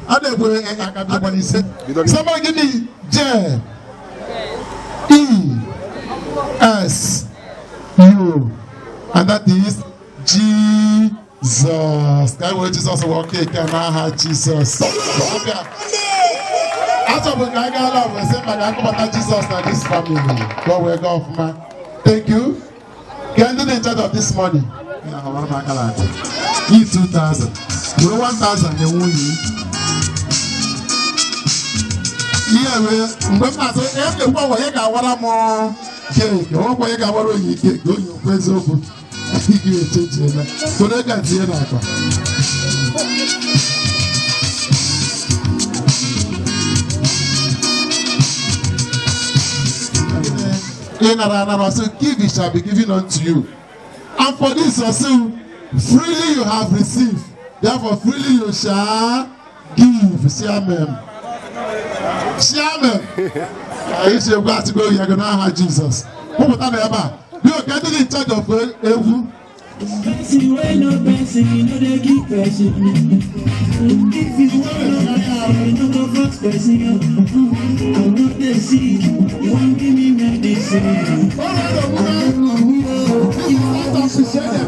a na-ekwe aka bịakwa n'ise. Somebody give me J E S U, and that is Jesus. Ka anyị were Jizọs wee keke n'aha Jizọs. Achọbụ ka anyị gaa ala ofesi maka akụbata Jizọs na this family ka o wee gaa ọfụma. Thank you. Get ndị in charge of this money. Yi 2,000. Were 1,000 nye nwunye. Ihe wee mgbe m na-asị ihe m ga-ekwu ọgwa ihe ga-awara m keeki, ọgwa ihe ga-awara oyi keeki, oyi okwu eziokwu. Ị ga-echeji eme. Soro ego a tinye n'akpa. Ị nara anara, sị, "Give, it shall be given unto you." And for this also, freely you have received, therefore freely you shall give. Say amen. Say amen. Anyị si egwu asịgo ya gị n'aha Jizọs. Kwupụta na ebe a. Biko, ka ndị in charge of egwu. Person wey no person, you no dey give person. If you wan know person, you no go vex person. I no dey sick, you wan give me medicine. I get money, oh. You wan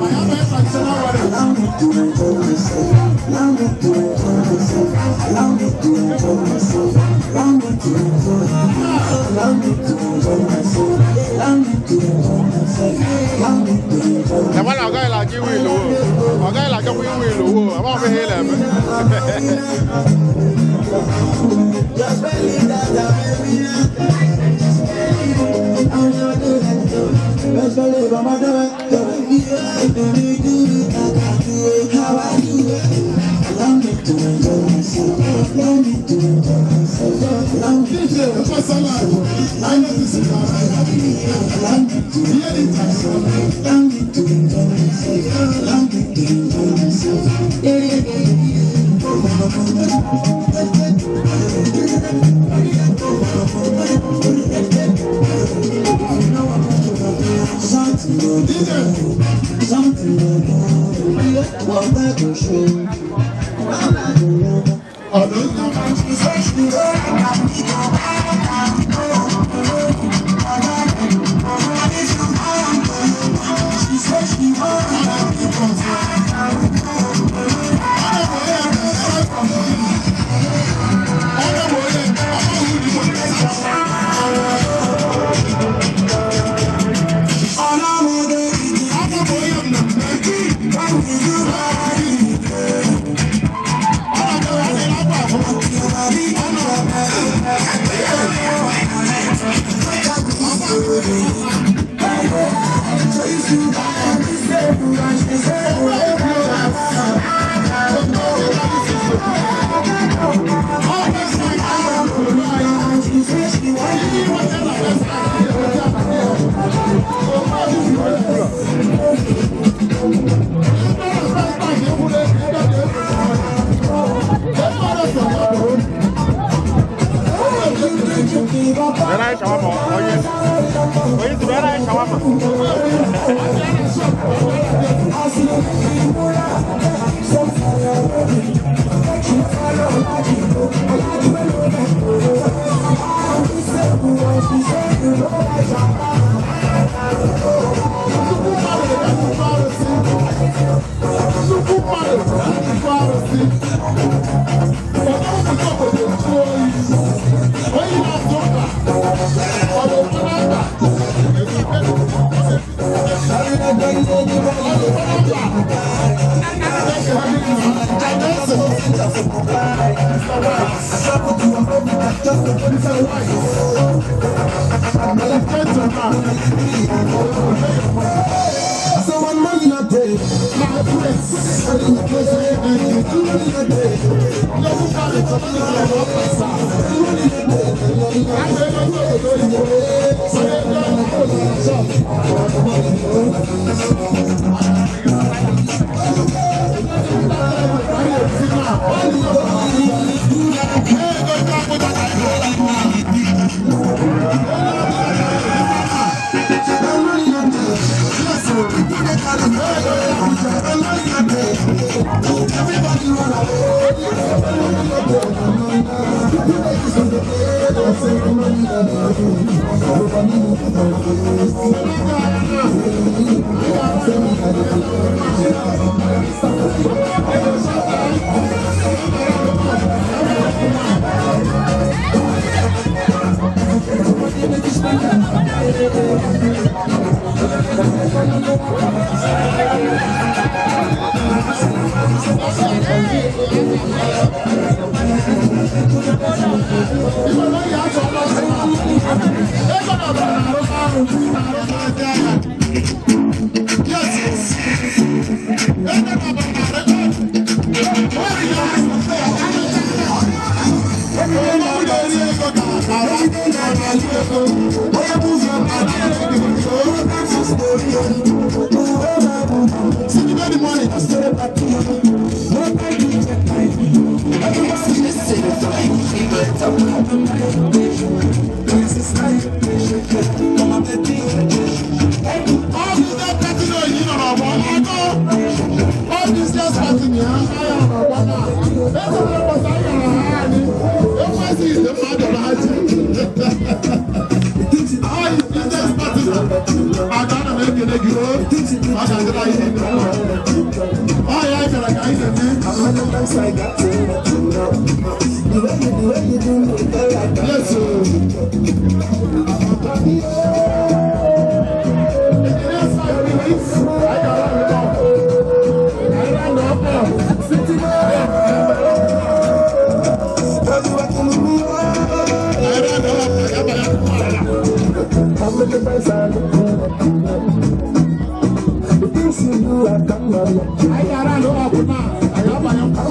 Allow me to enjoy myself. Allow me to enjoy myself. Allow me to enjoy myself. Allow me to enjoy. Allow me to enjoy myself. Allow me to enjoy myself. Allow me to enjoy myself. Ebe na ọ gaghị aga iwu ilu ọ gaghị agakwa iwu ilu wo ama m ihe ị na-eme. Just believe that I'm I'm gonna do that. Best believe I'ma do it. Do it. Yeah, let me do it like I do it. How I do it. Allow me to enjoy myself. Allow me to enjoy myself. Allow me to enjoy myself. Allow me to allow me to enjoy myself. Allow me to enjoy myself. Allow me to enjoy myself. Yeah, yeah, yeah, yeah. Something go do, something go do. What that go show? She said she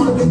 I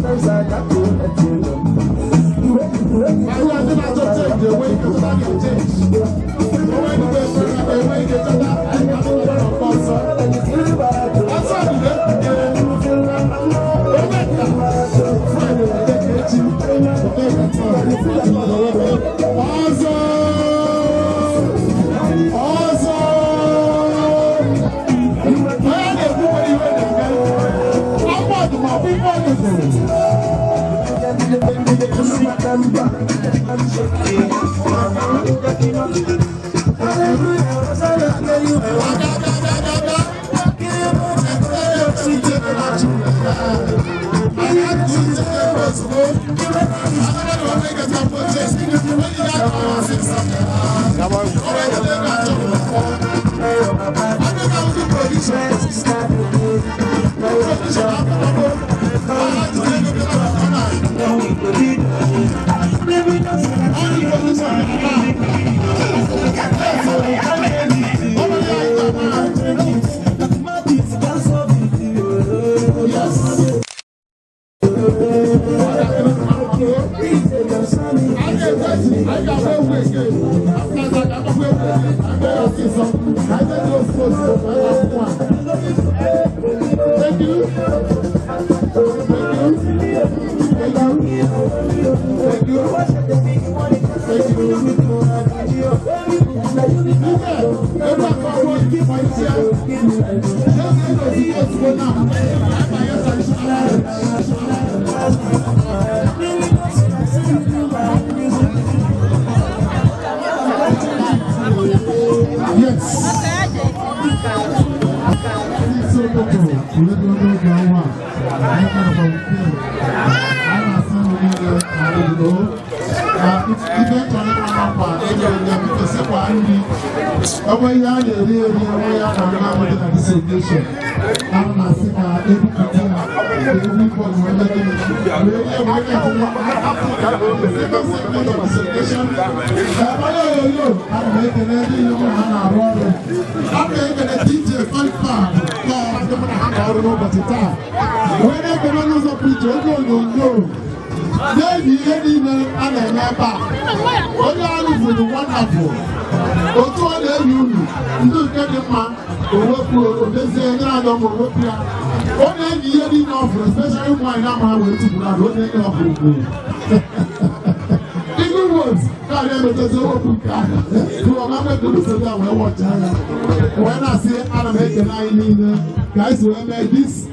This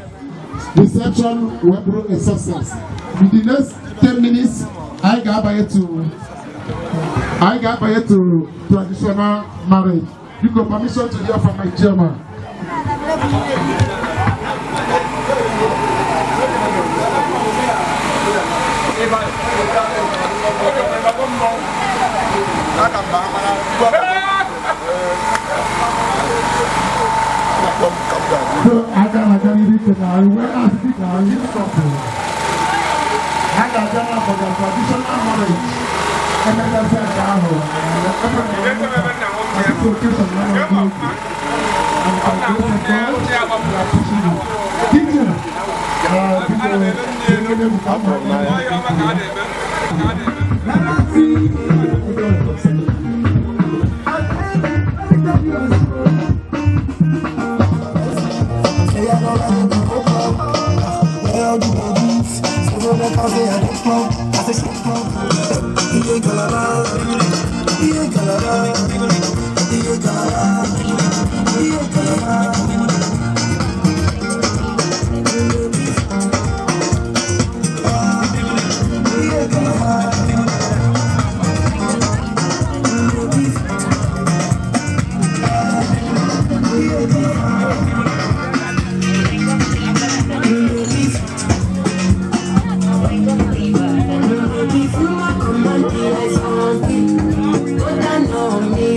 reception will be a success. In the next 10 minutes, I got by to traditional marriage. You got permission to hear from my chairman. So I got for the traditional marriage.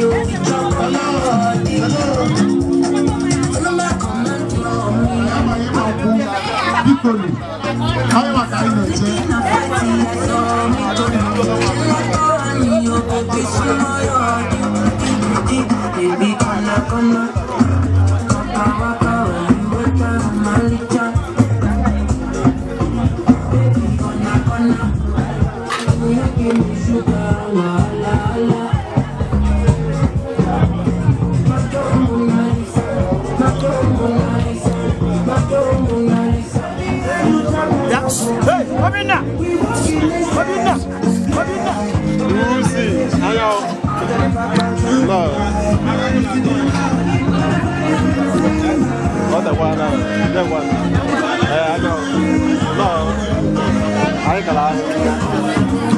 Thank you. Obinna! Obinna! Obinna! Lucy, ayo. No. What the one? That one. Eh, I know. No. I got it.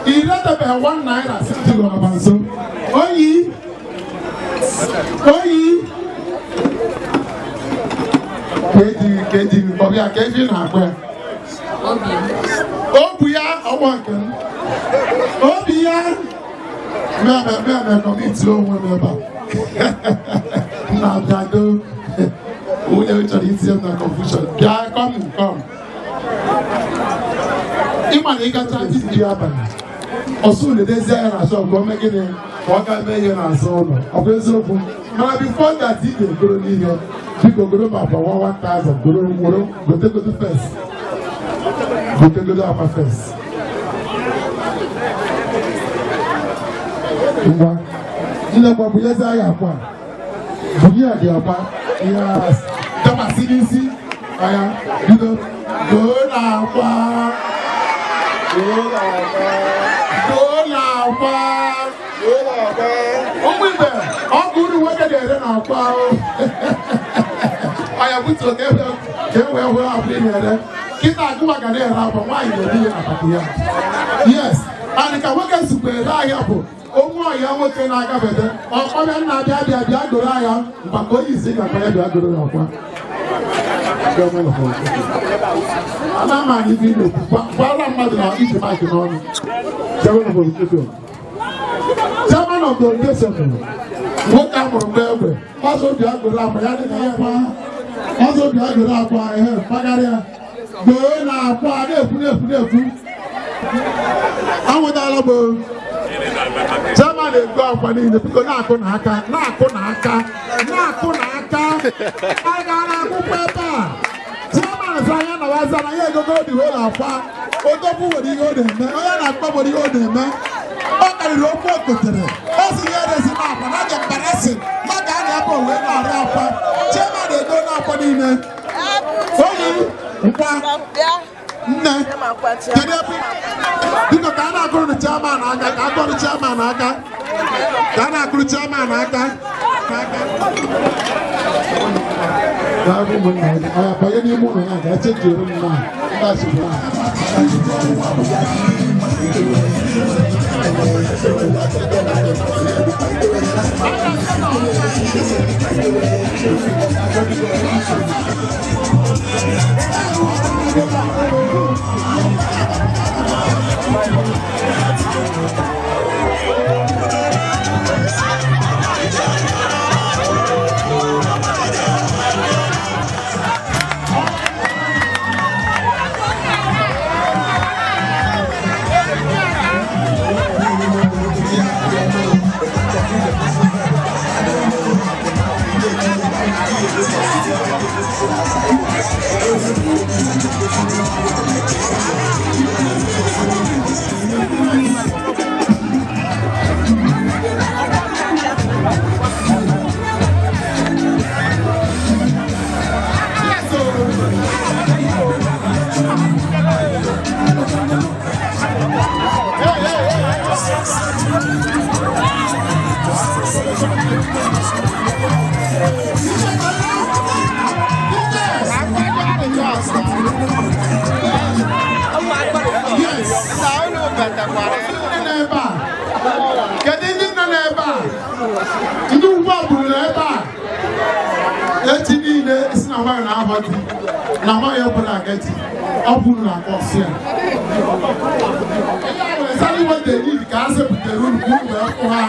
Iretabeghị 1 naira site n'ọba nso. Oyi! Oyi! Ka eji ọbịa ka eji na-akpọ ya. Obi ya ọgbọ nke m. Obi ya mmemme kọmiti onwe m ebe a. Na-abịado nwunye m chọrọ itinye m na confusion. Bịa kọm kọm. Ịma na ịgacha iji abalị ọsụ ledezie ya na shọp ka o mee gịnị ka ọ ga mee ihe n'azụ ụlọ ọ bụ eziokwu mana bifo dat ị ga-egoro n'ihe biko goro ma akwa 1000 goro nwere gotegodo fes gotegodo akwa fes ngwa nnekwa bunyezi ahịa akwa bunye ya dị akwa ihe damasị n'isi anya bido goo na akwa. Ụmụ ibe ọgụ uru nwoke na-ere na akwa ọya butuo ka e wee hụ akwa ị na-ere kịta agụwa ga na-ere akwa nwaanyị na-ere ihe n'akpa ya. Yes, and ka nwoke sikwa ere ahịa bụ onwe ọhịa nwoke na-agafete ọkpọbịa nna bịa bịa bịa goro ahịa maka onye isi ga akpa ya bịa goro ya akwa. Ana m anyị ibe na-ekwu gwara mmadụ na iji maịkị n'ọnụ. Chairman of the occasion, nwoke a mụrụ mgbe egbe ọzọ obi agụrụ akwa ya dị na ya kwa ọzọ obi agụrụ akwa ihe mpaghara ya gboo na akwa na-ekwu na-ekwu na-ekwu anwụdala m. Chairman na-ego akwa niile biko na-akụ n'aka na-akụ n'aka na-akụ n'aka a gara akwụkwọ ebe a. Chairman sị anya na waza na ya egogo dị wee na-akwa odogwu nwere ihe ọ na-eme onye na-akpọ nwere ihe ọ na-eme ọ karịrị okwu o kotere ọ sị ya erezi na akwa na dị embarrassing maka a na-akpọ wee na-arụ akwa. Chairman ego na-akwa niile oyi nkwa nne kedu ebe biko ka a na-akụrụ chairman aka ka akụrụ chairman aka ka a na-akụrụ chairman aka. Banye n'ime ụlọ ya ga echejiere m na ndị asịrị ha. Yes. Kedu ndị nọ n'ebe a? Ndị ugbu a bụrụ n'ebe a. Echi niile si na nwaanyị na-ahọ di na nwaanyị ọbụla agadi ọ bụrụ na akọsi ya. Exactly what they need ka a sepụtara unu ka unu wee fụ ha.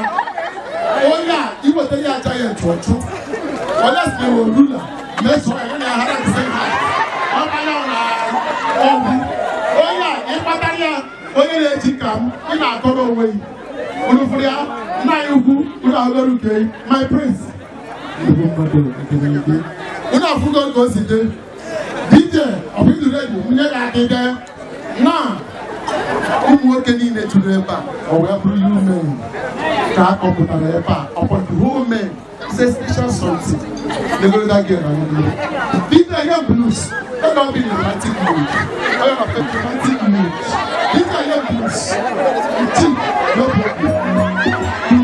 Onye a iweta ya aja ya nchụọchụ. Onye si na orula meso ya na hara the same height. Ọ banya na ọgwụ. Onye a ịkpatara ya onye na-eji ka m ị na-akọrọ onwe gị. Unu fụrụ ya nna anyị ukwu unu ahụgoro nke my prince. Unu afụgo ka o si dị. DJ ọ bụ iduru egwu nye gị aka ide na ụmụ nwoke niile juru ebe a ọ wee bụrụ you men ka a kọpụtara ebe a upon the whole men. It's a special something. Negoro that girl na negoro. DJ ihe blues. Ọ ga be in romantic mood. Ọ ga be romantic mood. DJ ihe blues. Tea, no problem.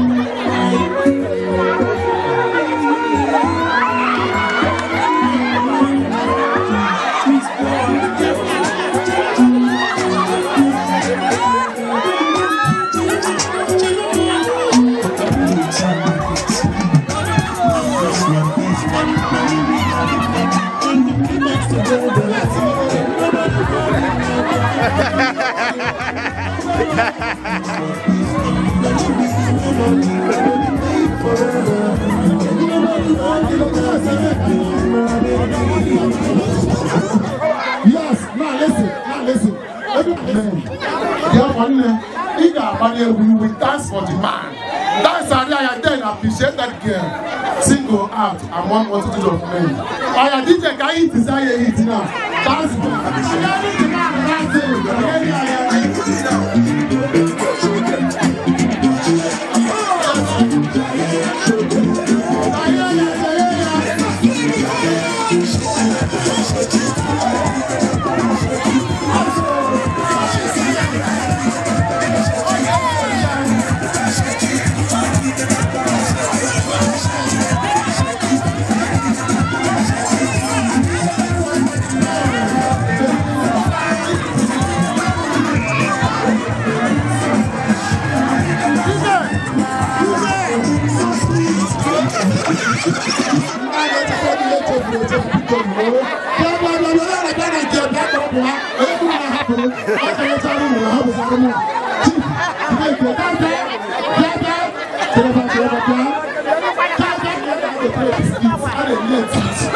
Yes, now listen, now listen. Every man, we will dance for the man. Dance and then appreciate that girl. Single out among multitude of men. I DJ can eat desire it now. Dance. Thank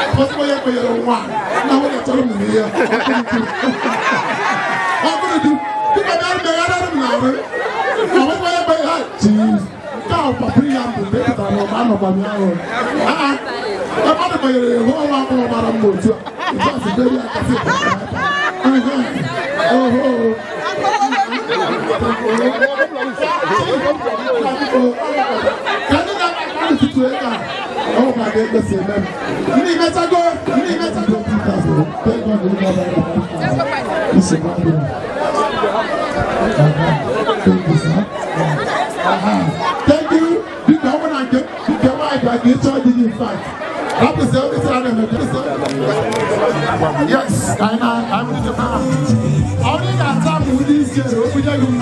you. Yes, I'm with the man. Only that time with this year, we don't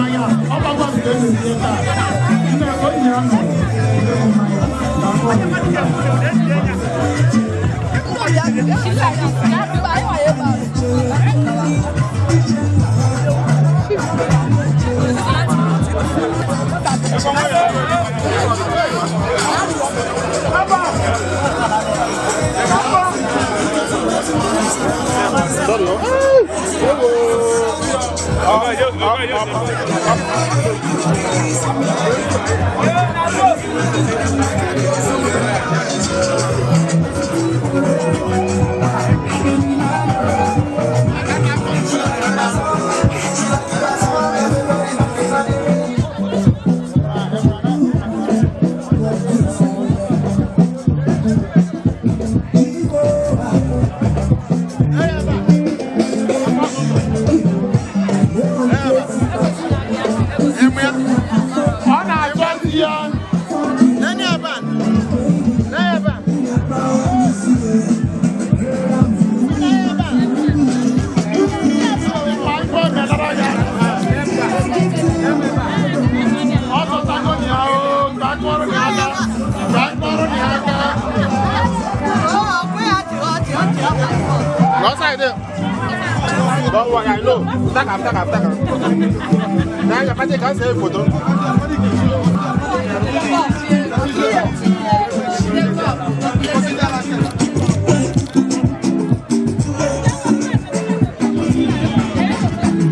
Ọ na-achọ Don't worry, I know. Take am, take am, take am. Now your party can say photo.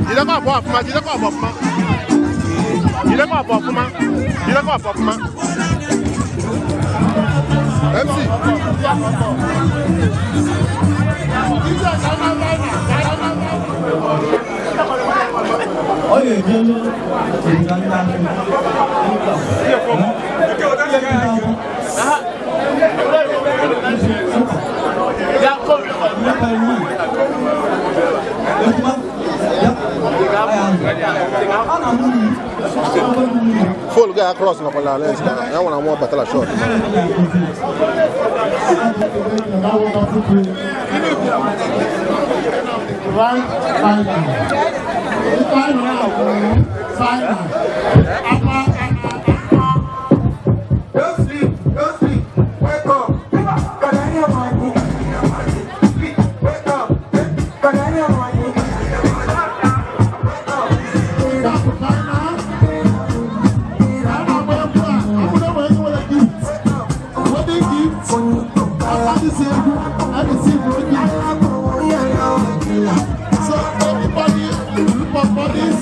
Jide kọ́ ọ̀pọ̀ ọ̀fúnma, jide kọ́ ọ̀pọ̀ ọ̀fúnma. Jide kọ́ ọ̀pọ̀ ọ̀fúnma. Jide kọ́ ọ̀pọ̀ ọ̀fúnma. MC. Full guy across na kwa lens na. I want more battle shot. Right, Don't sleep, don't sleep. Wake up. Wake up. So everybody, group of bodies,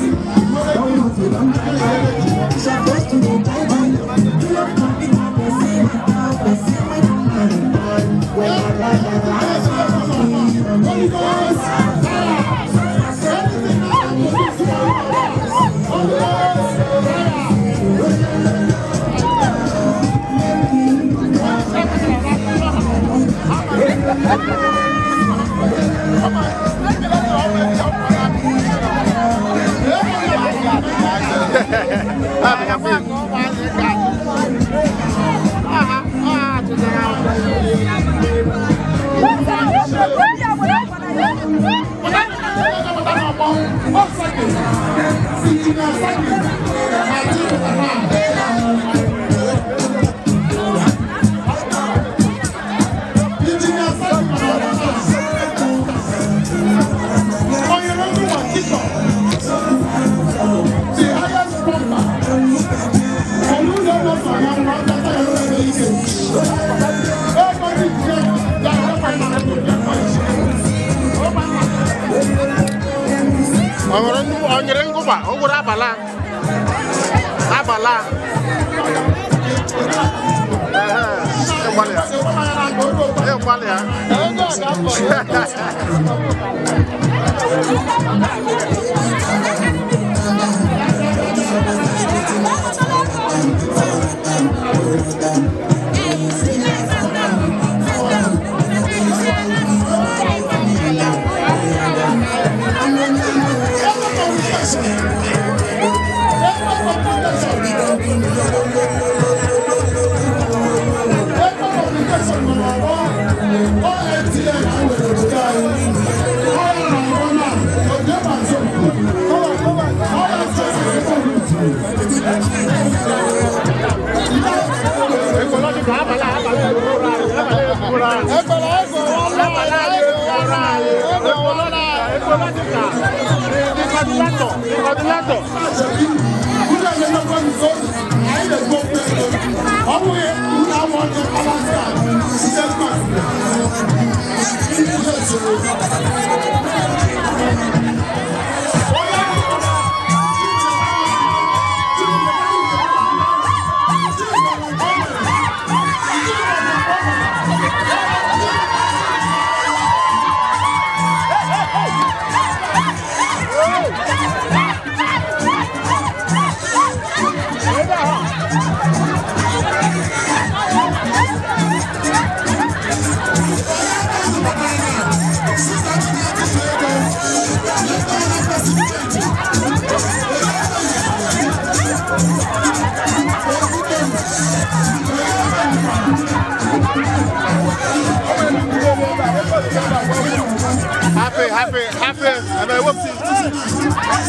Onyere ngụgba, o gwuru abala. Abala. Ịgbalị ya. Happy, happy, happy. I mean, whoopsie.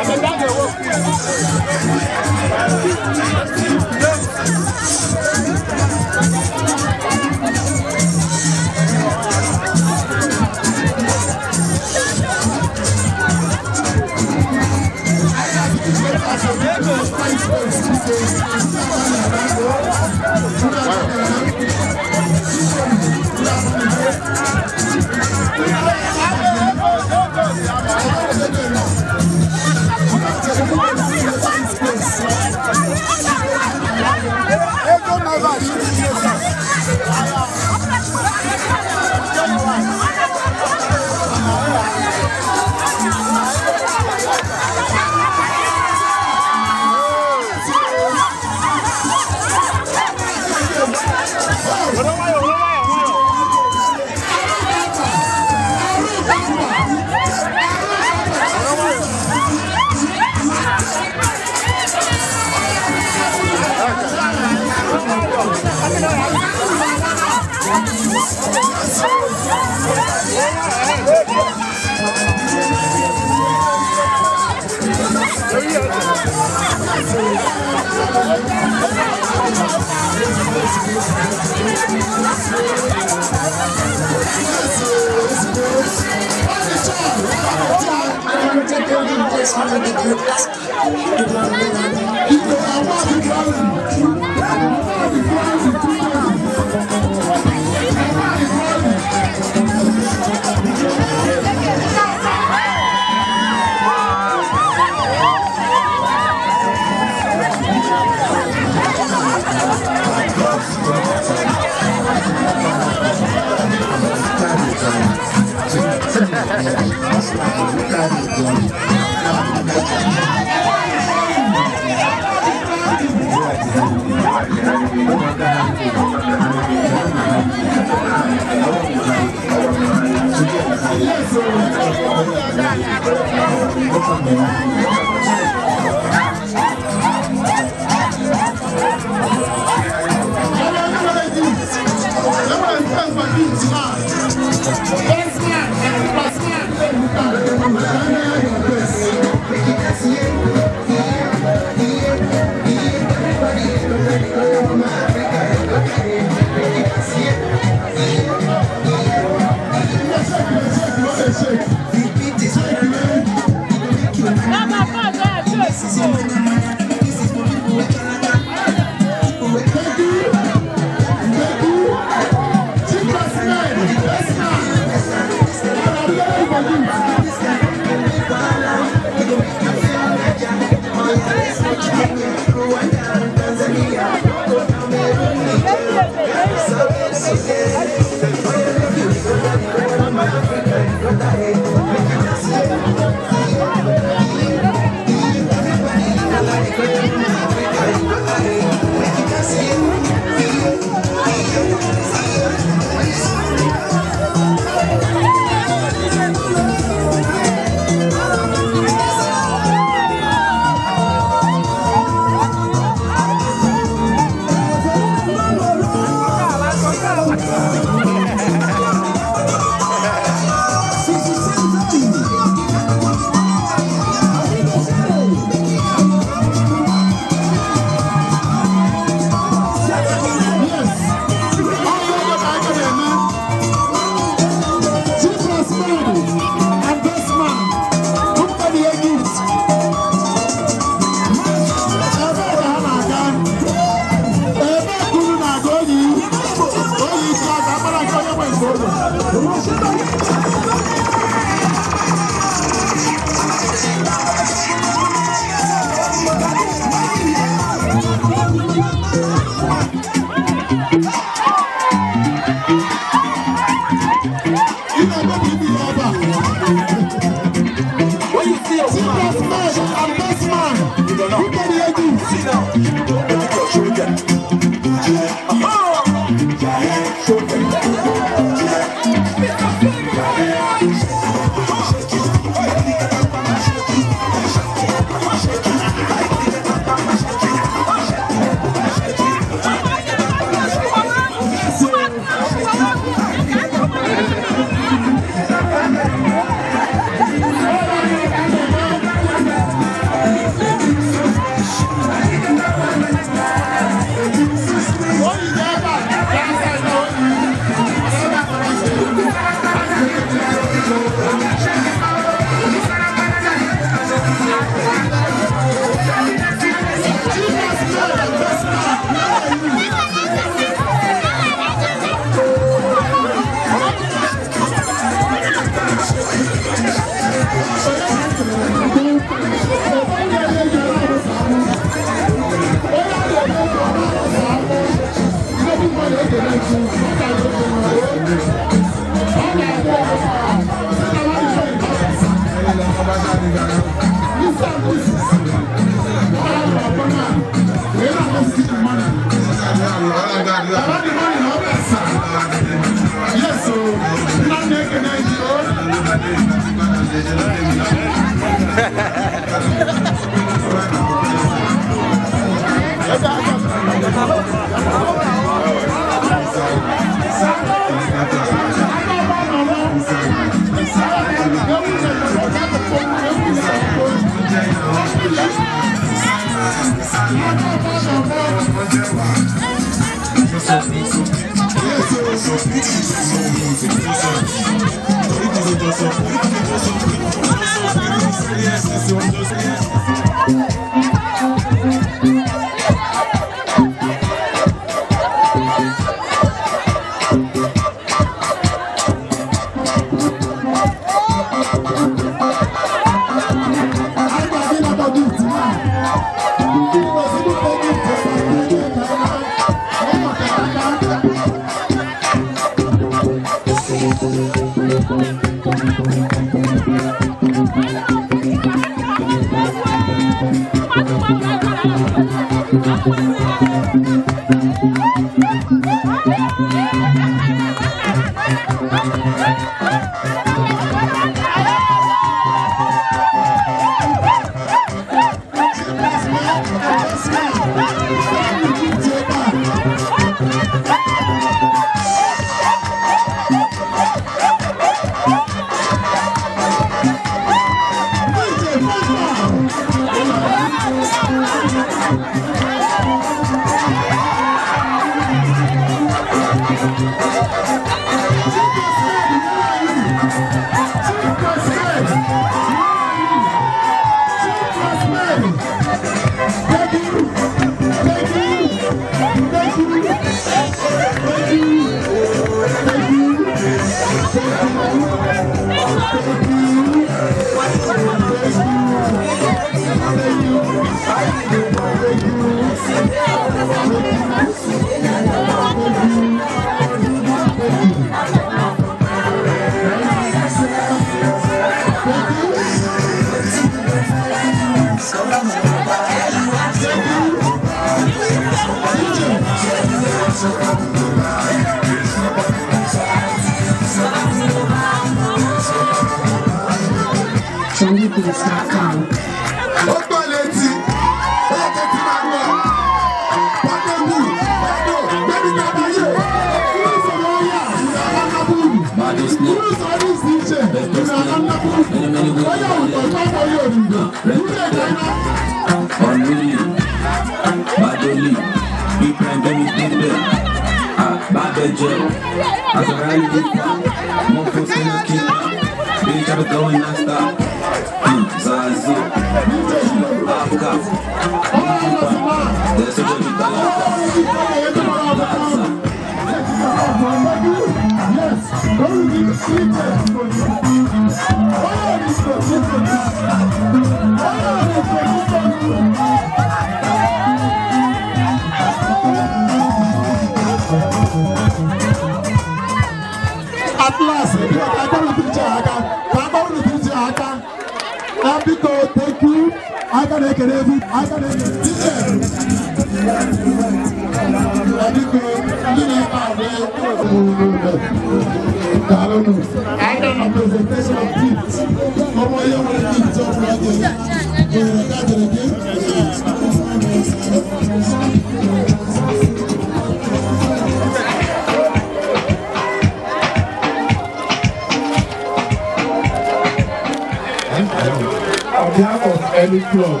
On behalf of any club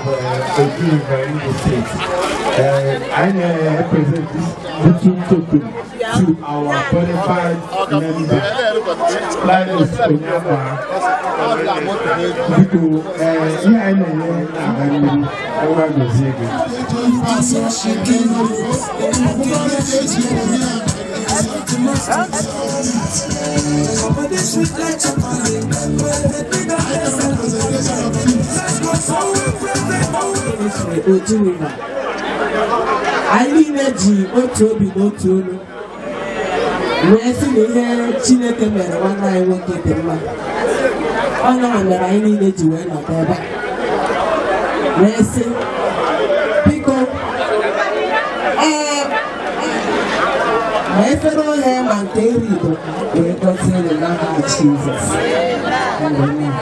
Oji River Imo State, I present this little token to our qualified member, Linus Onyema. Biko, ihe anyị na-enye na-aga n'ihu, ọnwa gozie gị. Oji River. Anyị niile ji otu obi na otu olu wee sị na ihe Chineke mere nwanne anyị nwoke dị mma. Onye ahụ mere anyị niile ji wee nọdụ ebe a wee sị biko ee ma efere ohe ma nke eri Igbo wee gọzie unu n'aha Jizọs. Amen.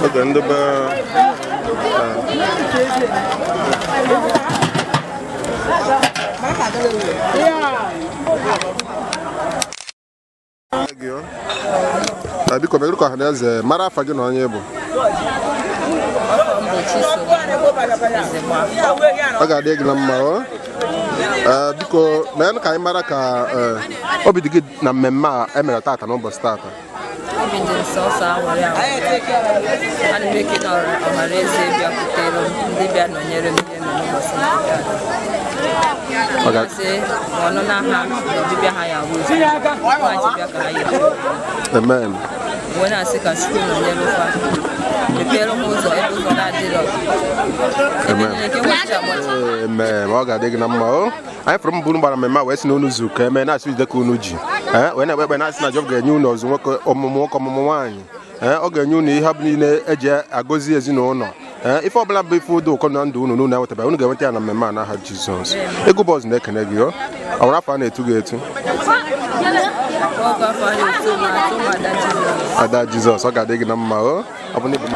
Oge ndị be biko megoro ka ọhaneze mara afa gị na onye bụ. Ọ ga-adị gị na mma o. Biko mee ka anyị mara ka obi dị gị na mmemme a emere tata n'ụbọchị tata. Obi dị m sọsọ aṅụrị aṅụrị. Ana m ekele ọhaneze bịakwutere m, ndị bịa nọnyere m ihe mere n'ụbọchị nke taa. Sị ọnụna ha na ọbịbịa ha ya awụ ozugbo, ha ji bịa ka ha ya. Amen. Wee na-asị ka Chukwu nọnyere fa, mepere ha ụzọ ebe ụzọ na-adịrọ. Ebe niile nke nwechi agbachi. Amen. Ọ ga-adị gị na mma o. Anyị fụrụ mbụ unu gbara mmemme a wee sị na unu zu ka emee na-asị jide ka unu ji. Wee na-ekpe ekpe na-asị na Jehova ga-enye unu ọzụ nwoke ọmụmụ nwoke ọmụmụ nwaanyị. Ọ ga-enye unu ihe niile eji agọzi ezinụlọ. Ife ọbụla bụ ife ụdị ụkọ na ndụ unu na unu enwetabeghị, unu ga-enweta ya na mmemme a n'aha Jizọs. Egwu bọs na-ekene gị o. Ọ nwere afọ a na-etu gị etu? Oge afọ a na-etu m atụ m Ada Jizọs. Ada Jizọs, ọ ga-adị gị na mma o. Ọ bụ na ịbụ